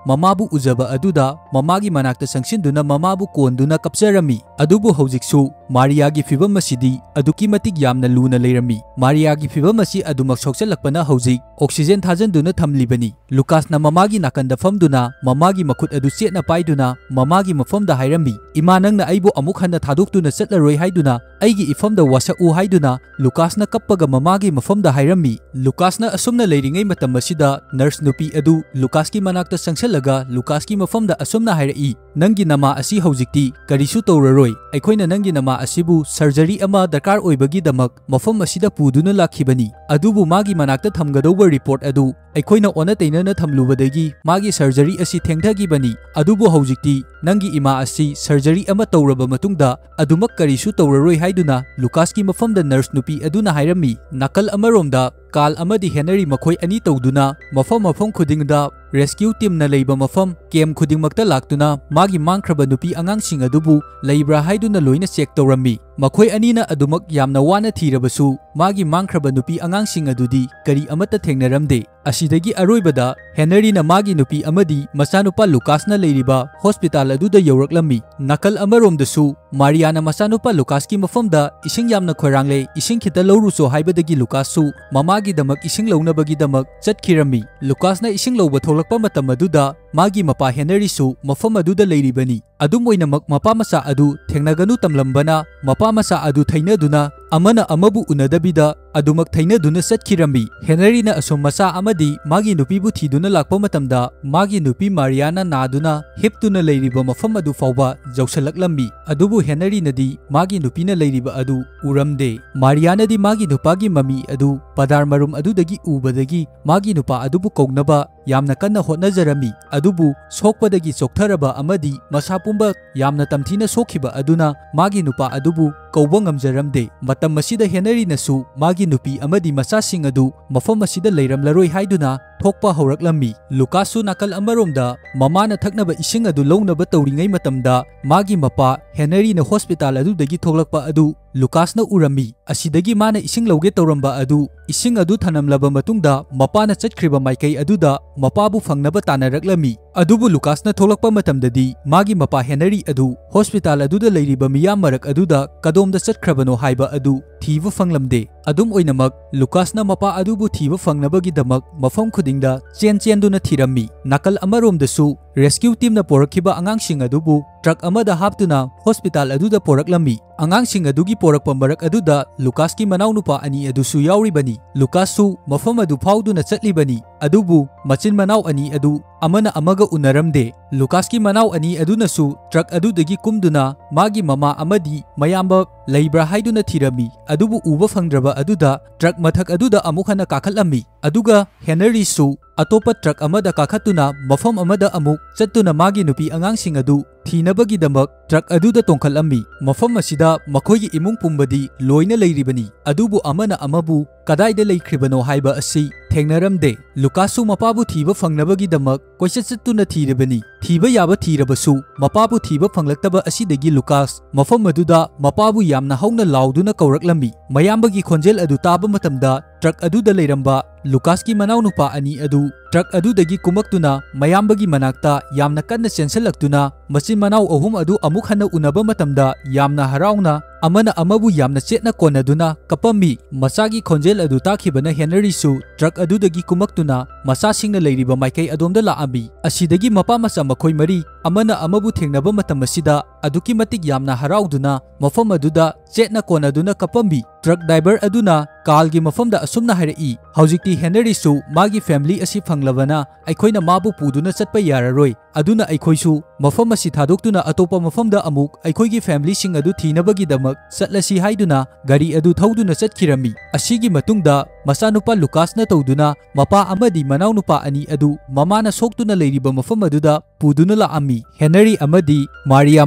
ꯃꯃꯥꯕꯨ ꯎꯖꯕ ꯑꯗꯨꯗ ꯃꯃꯥꯒꯤ ꯃꯅꯥꯛꯇ ꯆꯪꯁꯤꯟꯗꯨꯅ ꯃꯃꯥꯕꯨ ꯀꯣꯟꯗꯨꯅ ꯀꯞꯆꯔꯝꯃꯤ꯫ ꯑꯗꯨꯕꯨ ꯍꯧꯖꯤꯛꯁꯨ ꯃꯥꯔꯤꯌꯥꯒꯤ ꯐꯤꯚꯝ ꯑꯁꯤꯗꯤ ꯑꯗꯨꯛꯀꯤ ꯃꯇꯤꯛ ꯌꯥꯝꯅ ꯂꯨꯅ ꯂꯩꯔꯝꯃꯤ꯫ ꯃꯥꯔꯤꯌꯥꯒꯤ ꯐꯤꯚꯝ ꯑꯁꯤ ꯑꯗꯨꯃꯛ ꯁꯣꯛꯆꯜꯂꯛꯄꯅ ꯍꯧꯖꯤꯛ ꯑꯣꯛꯁꯤꯖꯦꯟ ꯊꯥꯖꯟꯗꯨꯅ ꯊꯝꯂꯤꯕꯅꯤ꯫ ꯂꯨꯀꯥꯁꯅ ꯃꯃꯥꯒꯤ ꯅꯥꯀꯟꯗ ꯐꯝꯗꯨꯅ ꯃꯃꯥꯒꯤ ꯃꯈꯨꯠ ꯑꯗꯨ ꯆꯦꯠꯅ ꯄꯥꯏꯗꯨꯅ ꯃꯃꯥꯒꯤ ꯃꯐꯝꯗ ꯍꯥꯏꯔꯝꯃꯤ, "ꯏꯃꯥ, ꯅꯪꯅ ꯑꯩꯕꯨ ꯑꯃꯨꯛ ꯍꯟꯅ ꯊꯥꯗꯣꯛꯇꯨꯅ ꯆꯠꯂꯔꯣꯏ ꯍꯥꯏꯗꯨꯅ ꯑꯩꯒꯤ ꯏꯐꯝꯗ ꯋꯥꯁꯛꯎ" ꯍꯥꯏꯗꯨꯅ ꯂꯨꯀꯥꯁꯅ ꯀꯞꯄꯒ ꯃꯃꯥꯒꯤ ꯃꯐꯝꯗ ꯍꯥꯏꯔꯝꯃꯤ꯫ ꯂꯨꯀꯥꯁꯅ ꯑꯁꯨꯝꯅ ꯂꯩꯔꯤꯉꯩ ꯃꯇꯝ ꯑꯁꯤꯗ ꯅꯔꯁ ꯅꯨꯄꯤ ꯑꯗꯨ ꯂꯨꯀꯥꯁꯀꯤ ꯃꯅꯥꯛꯇ ꯆꯪꯁꯜꯂꯒ ꯂꯨꯀꯥꯁꯀꯤ ꯃꯐꯝꯗ ꯑꯁꯨꯝꯅ ꯍꯥꯏꯔꯛꯏ, "ꯅꯪꯒꯤ ꯅꯃꯥ ꯑꯁꯤ ꯍꯧꯖꯤꯛꯇꯤ ꯀꯔꯤꯁꯨ ꯇꯧꯔꯔꯣꯏ꯫ ꯑꯩꯈꯣꯏꯅ ꯅꯪꯒꯤ ꯅꯃꯥ ꯑꯁꯤꯕꯨ ꯁꯔꯖꯔꯤ ꯑꯃ ꯗꯔꯀꯥꯔ ꯑꯣꯏꯕꯒꯤꯗꯃꯛ ꯃꯐꯝ ꯑꯁꯤꯗ ꯄꯨꯗꯨꯅ ꯂꯥꯛꯈꯤꯕꯅꯤ, ꯑꯗꯨꯕꯨ ꯃꯥꯒꯤ ꯃꯅꯥꯛꯇ ꯊꯝꯒꯗꯧꯕ ꯔꯤꯄꯣꯔꯠ ꯑꯗꯨ ꯑꯩꯈꯣꯏꯅ ꯑꯣꯟꯅ ꯇꯩꯅꯅ ꯊꯝꯂꯨꯕꯗꯒꯤ ꯃꯥꯒꯤ ꯁꯔꯖꯔꯤ ꯑꯁꯤ ꯊꯦꯡꯊꯈꯤꯕꯅꯤ꯫ ꯑꯗꯨꯕꯨ ꯍꯧꯖꯤꯛꯇꯤ ꯅꯪꯒꯤ ꯏꯃꯥ ꯑꯁꯤ ꯁꯔꯖꯔꯤ ꯑꯃ ꯇꯧꯔꯕ ꯃꯇꯨꯡꯗ ꯑꯗꯨꯃꯛ ꯀꯔꯤꯁꯨ ꯇꯧꯔꯔꯣꯏ" ꯍꯥꯏꯗꯨꯅ ꯂꯨꯀꯥꯁꯀꯤ ꯃꯐꯝꯗ ꯅꯔꯁ ꯅꯨꯄꯤ ꯑꯗꯨꯅ ꯍꯥꯏꯔꯝꯃꯤ꯫ ꯅꯥꯀꯜ ꯑꯃꯔꯣꯝꯗ ꯀꯥꯔꯜ ꯑꯃꯗꯤ ꯍꯦꯅꯔꯤ ꯃꯈꯣꯏ ꯑꯅꯤ ꯇꯧꯗꯨꯅ ꯃꯐꯝ ꯃꯐꯝ ꯈꯨꯗꯤꯡꯗ ꯔꯦꯁꯀ꯭ꯌꯨ ꯇꯤꯝꯅ ꯂꯩꯕ ꯃꯐꯝ ꯀꯦꯝ ꯈꯨꯗꯤꯡꯃꯛꯇ ꯂꯥꯛꯇꯨꯅ ꯃꯥꯒꯤ ꯃꯥꯡꯈ꯭ꯔꯕ ꯅꯨꯄꯤ ꯑꯉꯥꯡꯁꯤꯡ ꯑꯗꯨꯕꯨ ꯂꯩꯕ꯭ꯔꯥ ꯍꯥꯏꯗꯨꯅ ꯂꯣꯏꯅ ꯆꯦꯛ ꯇꯧꯔꯝꯃꯤ꯫ ꯃꯈꯣꯏ ꯑꯅꯤꯅ ꯑꯗꯨꯃꯛ ꯌꯥꯝꯅ ꯋꯥꯅ ꯊꯤꯔꯕꯁꯨ ꯃꯥꯒꯤ ꯃꯥꯡꯈ꯭ꯔꯕ ꯅꯨꯄꯤ ꯑꯉꯥꯡꯁꯤꯡ ꯑꯗꯨꯗꯤ ꯀꯔꯤ ꯑꯃꯠꯇ ꯊꯦꯡꯅꯔꯝꯗꯦ꯫ ꯑꯁꯤꯗꯒꯤ ꯑꯔꯣꯏꯕꯗ ꯍꯦꯅꯔꯤꯅ ꯃꯥꯒꯤ ꯅꯨꯄꯤ ꯑꯃꯗꯤ ꯃꯆꯥꯅꯨꯄꯥ ꯂꯨꯀꯥꯁꯅ ꯂꯩꯔꯤꯕ ꯍꯣꯁꯄꯤꯇꯥꯜ ꯑꯗꯨꯗ ꯌꯧꯔꯛꯂꯝꯃꯤ꯫ ꯅꯥꯀꯜ ꯑꯃꯔꯣꯝꯗꯁꯨ ꯃꯥꯔꯤꯌꯥꯅ ꯃꯆꯥꯅꯨꯄꯥ ꯂꯨꯀꯥꯁꯀꯤ ꯃꯐꯝꯗ "ꯏꯁꯤꯡ ꯌꯥꯝꯅ ꯈꯣꯏꯔꯥꯡꯂꯦ, ꯏꯁꯤꯡ ꯈꯤꯇ ꯂꯧꯔꯨꯆꯣ" ꯍꯥꯏꯕꯗꯒꯤ ꯂꯨꯀꯥꯁꯁꯨ ꯃꯃꯥꯒꯤꯗꯃꯛ ꯏꯁꯤꯡ ꯂꯧꯅꯕꯒꯤꯗꯃꯛ ꯆꯠꯈꯤꯔꯝꯃꯤ꯫ ꯂꯨꯀꯥꯁꯅ ꯏꯁꯤꯡ ꯂꯧꯕ ꯊꯣꯛꯂꯛꯄ ꯃꯇꯝ ꯑꯗꯨꯗ ꯃꯥꯒꯤ ꯃꯄꯥ ꯍꯦꯅꯔꯤꯁꯨ ꯃꯐꯝ ꯑꯗꯨꯗ ꯂꯩꯔꯤꯕꯅꯤ꯫ ꯑꯗꯨꯝ ꯑꯣꯏꯅꯃꯛ ꯃꯄꯥ ꯃꯆꯥ ꯑꯗꯨ ꯊꯦꯡꯅꯒꯅꯨ ꯇꯝꯂꯝꯕꯅ ꯃꯄꯥ ꯃꯆꯥ ꯑꯗꯨ ꯊꯩꯅꯗꯨꯅ ꯑꯃꯅ ꯑꯃꯕꯨ ꯎꯅꯗꯕꯤꯗ ꯑꯗꯨꯃꯛ ꯊꯩꯅꯗꯨꯅ ꯆꯠꯈꯤꯔꯝꯃꯤ꯫ ꯍꯦꯅꯔꯤꯅ ꯑꯁꯨꯝ ꯃꯆꯥ ꯑꯃꯗꯤ ꯃꯥꯒꯤ ꯅꯨꯄꯤꯕꯨ ꯊꯤꯗꯨꯅ ꯂꯥꯛꯄ ꯃꯇꯝꯗ ꯃꯥꯒꯤ ꯅꯨꯄꯤ ꯃꯥꯔꯤꯌꯥꯅ ꯅꯥꯗꯨꯅ ꯍꯤꯞꯇꯨꯅ ꯂꯩꯔꯤꯕ ꯃꯐꯝ ꯑꯗꯨ ꯐꯥꯎꯕ ꯌꯧꯁꯜꯂꯛꯂꯝꯃꯤ꯫ ꯑꯗꯨꯕꯨ ꯍꯦꯅꯔꯤꯅꯗꯤ ꯃꯥꯒꯤ ꯅꯨꯄꯤꯅ ꯂꯩꯔꯤꯕ ꯑꯗꯨ ꯎꯔꯝꯗꯦ꯫ ꯃꯥꯔꯤꯌꯥꯅꯗꯤ ꯃꯥꯒꯤ ꯅꯨꯄꯥꯒꯤ ꯃꯃꯤ ꯑꯗꯨ ꯄꯗꯥꯔ ꯃꯔꯨꯝ ꯑꯗꯨꯗꯒꯤ ꯎꯕꯗꯒꯤ ꯃꯥꯒꯤ ꯅꯨꯄꯥ ꯑꯗꯨꯕꯨ ꯀꯧꯅꯕ ꯌꯥꯝꯅ ꯀꯟꯅ ꯍꯣꯠꯅꯖꯔꯝꯃꯤ꯫ ꯑꯗꯨꯕꯨ ꯁꯣꯛꯄꯗꯒꯤ ꯆꯣꯛꯊꯔꯕ ꯑꯃꯗꯤ ꯃꯁꯥ ꯄꯨꯝꯕ ꯌꯥꯝꯅ ꯇꯝꯊꯤꯅ ꯁꯣꯛꯈꯤꯕ ꯑꯗꯨꯅ ꯃꯥꯒꯤ ꯅꯨꯄꯥ ꯑꯗꯨꯕꯨ ꯀꯧꯕ ꯉꯝꯖꯔꯝꯗꯦ꯫ ꯃꯇꯝ ꯑꯁꯤꯗ ꯍꯦꯅꯔꯤꯅꯁꯨ ꯃꯥꯒꯤ ꯅꯨꯄꯤ ꯑꯃꯗꯤ ꯃꯆꯥꯁꯤꯡ ꯑꯗꯨ ꯃꯐꯝ ꯑꯁꯤꯗ ꯂꯩꯔꯝꯂꯔꯣꯏ ꯍꯥꯏꯗꯨꯅ ꯊꯣꯛꯄ ꯍꯧꯔꯛꯂꯝꯃꯤ꯫ ꯂꯨꯀꯥꯁꯁꯨ ꯅꯥꯀꯜ ꯑꯃꯔꯣꯝꯗ ꯃꯃꯥꯅ ꯊꯛꯅꯕ ꯏꯁꯤꯡ ꯑꯗꯨ ꯂꯧꯅꯕ ꯇꯧꯔꯤꯉꯩ ꯃꯇꯝꯗ ꯃꯥꯒꯤ ꯃꯄꯥ ꯍꯦꯅꯔꯤꯅ ꯍꯣꯁꯄꯤꯇꯥꯜ ꯑꯗꯨꯗꯒꯤ ꯊꯣꯛꯂꯛꯄ ꯑꯗꯨ ꯂꯨꯀꯥꯁꯅ ꯎꯔꯝꯃꯤ꯫ ꯑꯁꯤꯗꯒꯤ ꯃꯥꯅ ꯏꯁꯤꯡ ꯂꯧꯒꯦ ꯇꯧꯔꯝꯕ ꯑꯗꯨ, ꯏꯁꯤꯡ ꯑꯗꯨ ꯊꯅꯝꯂꯕ ꯃꯇꯨꯡꯗ ꯃꯄꯥꯅ ꯆꯠꯈ꯭ꯔꯤꯕ ꯃꯥꯏꯀꯩ ꯑꯗꯨꯗ ꯃꯄꯥꯕꯨ ꯐꯪꯅꯕ ꯇꯥꯟꯅꯔꯛꯂꯝꯃꯤ꯫ ꯑꯗꯨꯕꯨ ꯂꯨꯀꯥꯁꯅ ꯊꯣꯛꯂꯛꯄ ꯃꯇꯝꯗꯗꯤ ꯃꯥꯒꯤ ꯃꯄꯥ ꯍꯦꯅꯔꯤ ꯑꯗꯨ ꯍꯣꯁꯄꯤꯇꯥꯜ ꯑꯗꯨꯗ ꯂꯩꯔꯤꯕ ꯃꯤꯌꯥꯝ ꯃꯔꯛ ꯑꯗꯨꯗ ꯀꯗꯣꯝꯗ ꯆꯠꯈ꯭ꯔꯕꯅꯣ ꯍꯥꯏꯕ ꯑꯗꯨ ꯊꯤꯕ ꯐꯪꯂꯝꯗꯦ꯫ ꯑꯗꯨꯝ ꯑꯣꯏꯅꯃꯛ, ꯂꯨꯀꯥꯁꯅ ꯃꯄꯥ ꯑꯗꯨꯕꯨ ꯊꯤꯕ ꯐꯪꯅꯕꯒꯤꯗꯃꯛ ꯃꯐꯝ ꯈꯨꯗꯤꯡꯗ ꯆꯦꯟ ꯆꯦꯟꯗꯨꯅ ꯊꯤꯔꯝꯃꯤ꯫ ꯅꯥꯀꯜ ꯑꯃꯔꯣꯝꯗꯁꯨ ꯔꯦꯁꯀ꯭ꯌꯨ ꯇꯤꯝꯅ ꯄꯣꯔꯛꯈꯤꯕ ꯑꯉꯥꯡꯁꯤꯡ ꯑꯗꯨꯕꯨ ꯇ꯭ꯔꯛ ꯑꯃꯗ ꯍꯥꯞꯇꯨꯅ ꯍꯣꯁꯄꯤꯇꯥꯜ ꯑꯗꯨꯗ ꯄꯣꯔꯛꯂꯝꯃꯤ꯫ ꯑꯉꯥꯡꯁꯤꯡ ꯑꯗꯨꯒꯤ ꯄꯣꯔꯛꯄ ꯃꯔꯛ ꯑꯗꯨꯗ ꯂꯨꯀꯥꯁꯀꯤ ꯃꯅꯥꯎꯅꯨꯄꯥ ꯑꯅꯤ ꯑꯗꯨꯁꯨ ꯌꯥꯎꯔꯤꯕꯅꯤ꯫ ꯂꯨꯀꯥꯁꯁꯨ ꯃꯐꯝ ꯑꯗꯨ ꯐꯥꯎꯗꯨꯅ ꯆꯠꯂꯤꯕꯅꯤ꯫ ꯑꯗꯨꯕꯨ ꯃꯆꯤꯟ ꯃꯅꯥꯎ ꯑꯅꯤ ꯑꯗꯨ ꯑꯃꯅ ꯑꯃꯒ ꯎꯅꯔꯝꯗꯦ꯫ ꯂꯨꯀꯥꯁꯀꯤ ꯃꯅꯥꯎ ꯑꯅꯤ ꯑꯗꯨꯅꯁꯨ ꯇ꯭ꯔꯛ ꯑꯗꯨꯗꯒꯤ ꯀꯨꯝꯗꯨꯅ ꯃꯥꯒꯤ ꯃꯃꯥ ꯑꯃꯗꯤ ꯃꯌꯥꯝꯕ ꯂꯩꯕ꯭ꯔꯥ ꯍꯥꯏꯗꯨꯅ ꯊꯤꯔꯝꯃꯤ꯫ ꯑꯗꯨꯕꯨ ꯎꯕ ꯐꯪꯗ꯭ꯔꯕ ꯑꯗꯨꯗ ꯇ꯭ꯔꯛ ꯃꯊꯛ ꯑꯗꯨꯗ ꯑꯃꯨꯛ ꯍꯟꯅ ꯀꯥꯈꯠꯂꯝꯃꯤ꯫ ꯑꯗꯨꯒ ꯍꯦꯅꯔꯤꯁꯨ ꯑꯇꯣꯞꯄ ꯇ꯭ꯔꯛ ꯑꯃꯗ ꯀꯥꯈꯠꯇꯨꯅ ꯃꯐꯝ ꯑꯃꯗ ꯑꯃꯨꯛ ꯆꯠꯇꯨꯅ ꯃꯥꯒꯤ ꯅꯨꯄꯤ ꯑꯉꯥꯡꯁꯤꯡ ꯑꯗꯨ ꯊꯤꯅꯕꯒꯤꯗꯃꯛ ꯇ꯭ꯔꯛ ꯑꯗꯨꯗ ꯇꯣꯡꯈꯠꯂꯝꯃꯤ꯫ ꯃꯐꯝ ꯑꯁꯤꯗ ꯃꯈꯣꯏꯒꯤ ꯏꯃꯨꯡ ꯄꯨꯝꯕꯗꯤ ꯂꯣꯏꯅ ꯂꯩꯔꯤꯕꯅꯤ꯫ ꯑꯗꯨꯕꯨ ꯑꯃꯅ ꯑꯃꯕꯨ ꯀꯗꯥꯏꯗ ꯂꯩꯈ꯭ꯔꯤꯕꯅꯣ ꯍꯥꯏꯕ ꯑꯁꯤ ꯊꯦꯡꯅꯔꯝꯗꯦ꯫ ꯂꯨꯀꯥꯁꯁꯨ ꯃꯄꯥꯕꯨ ꯊꯤꯕ ꯐꯪꯅꯕꯒꯤꯗꯃꯛ ꯀꯣꯏꯆꯠ ꯆꯠꯇꯨꯅ ꯊꯤꯔꯤꯕꯅꯤ꯫ ꯊꯤꯕ ꯌꯥꯕ ꯊꯤꯔꯕꯁꯨ ꯃꯄꯥꯕꯨ ꯊꯤꯕ ꯐꯪꯂꯛꯇꯕ ꯑꯁꯤꯗꯒꯤ ꯂꯨꯀꯥꯁ ꯃꯐꯝ ꯑꯗꯨꯗ ꯃꯄꯥꯕꯨ ꯌꯥꯝꯅ ꯍꯧꯅ ꯂꯥꯎꯗꯨꯅ ꯀꯧꯔꯛꯂꯝꯃꯤ꯫ ꯃꯌꯥꯝꯕꯒꯤ ꯈꯣꯟꯖꯦꯜ ꯑꯗꯨ ꯇꯥꯕ ꯃꯇꯝꯗ ꯇ꯭ꯔꯛ ꯑꯗꯨꯗ ꯂꯩꯔꯝꯕ ꯂꯨꯀꯥꯁꯀꯤ ꯃꯅꯥꯎꯅꯨꯄꯥ ꯑꯅꯤ ꯑꯗꯨ ꯇ꯭ꯔꯛ ꯑꯗꯨꯗꯒꯤ ꯀꯨꯝꯃꯛꯇꯨꯅ ꯃꯌꯥꯝꯕꯒꯤ ꯃꯅꯥꯛꯇ ꯌꯥꯝꯅ ꯀꯟꯅ ꯆꯦꯟꯁꯤꯜꯂꯛꯇꯨꯅ ꯃꯆꯤꯟ ꯃꯅꯥꯎ ꯑꯍꯨꯝ ꯑꯗꯨ ꯑꯃꯨꯛ ꯍꯟꯅ ꯎꯅꯕ ꯃꯇꯝꯗ ꯌꯥꯝꯅ ꯍꯔꯥꯎꯅ ꯑꯃꯅ ꯑꯃꯕꯨ ꯌꯥꯝꯅ ꯆꯦꯠꯅ ꯀꯣꯟꯅꯗꯨꯅ ꯀꯞꯄꯝꯃꯤ꯫ ꯃꯆꯥꯒꯤ ꯈꯣꯟꯖꯦꯜ ꯑꯗꯨ ꯇꯥꯈꯤꯕꯅ ꯍꯦꯅꯔꯤꯁꯨ ꯇ꯭ꯔꯛ ꯑꯗꯨꯗꯒꯤ ꯀꯨꯝꯃꯛꯇꯨꯅ ꯃꯆꯥꯁꯤꯡꯅ ꯂꯩꯔꯤꯕ ꯃꯥꯏꯀꯩ ꯑꯗꯣꯝꯗ ꯂꯥꯛꯑꯝꯃꯤ꯫ ꯑꯁꯤꯗꯒꯤ ꯃꯄꯥ ꯃꯆꯥ ꯃꯈꯣꯏ ꯃꯔꯤ ꯑꯃꯅ ꯑꯃꯕꯨ ꯊꯦꯡꯅꯕ ꯃꯇꯝ ꯑꯁꯤꯗ ꯑꯗꯨꯛꯀꯤ ꯃꯇꯤꯛ ꯌꯥꯝꯅ ꯍꯔꯥꯎꯗꯨꯅ ꯃꯐꯝ ꯑꯗꯨꯗ ꯆꯦꯠꯅ ꯀꯣꯟꯅꯗꯨꯅ ꯀꯞꯄꯝꯃꯤ꯫ ꯇ꯭ꯔꯛ ꯗ꯭ꯔꯥꯏꯚꯔ ꯑꯗꯨꯅ ꯀꯥꯔꯜꯒꯤ ꯃꯐꯝꯗ ꯑꯁꯨꯝꯅ ꯍꯥꯏꯔꯛꯏ, "ꯍꯧꯖꯤꯛꯇꯤ ꯍꯦꯅꯔꯤꯁꯨ ꯃꯥꯒꯤ ꯐꯦꯃꯤꯂꯤ ꯑꯁꯤ ꯐꯪꯂꯕꯅ ꯑꯩꯈꯣꯏꯅ ꯃꯥꯕꯨ ꯄꯨꯗꯨꯅ ꯆꯠꯄ ꯌꯥꯔꯔꯣꯏ꯫ ꯑꯗꯨꯅ ꯑꯩꯈꯣꯏꯁꯨ ꯃꯐꯝ ꯑꯁꯤ ꯊꯥꯗꯣꯛꯇꯨꯅ ꯑꯇꯣꯞꯄ ꯃꯐꯝꯗ ꯑꯃꯨꯛ ꯑꯩꯈꯣꯏꯒꯤ ꯐꯦꯃꯤꯂꯤꯁꯤꯡ ꯑꯗꯨ ꯊꯤꯅꯕꯒꯤꯗꯃꯛ ꯆꯠꯂꯁꯤ" ꯍꯥꯏꯗꯨꯅ ꯒꯥꯔꯤ ꯑꯗꯨ ꯊꯧꯗꯨꯅ ꯆꯠꯈꯤꯔꯝꯃꯤ꯫ ꯑꯁꯤꯒꯤ ꯃꯇꯨꯡꯗ ꯃꯆꯥꯅꯨꯄꯥ ꯂꯨꯀꯥꯁꯅ ꯇꯧꯗꯨꯅ ꯃꯄꯥ ꯑꯃꯗꯤ ꯃꯅꯥꯎꯅꯨꯄꯥ ꯑꯅꯤ ꯑꯗꯨ ꯃꯃꯥꯅ ꯁꯣꯛꯇꯨꯅ ꯂꯩꯔꯤꯕ ꯃꯐꯝ ꯑꯗꯨꯗ ꯄꯨꯗꯨꯅ ꯂꯥꯛꯑꯝꯃꯤ꯫ ꯍꯦꯅꯔꯤ ꯑꯃꯗꯤ ꯃꯥꯔꯤꯌꯥ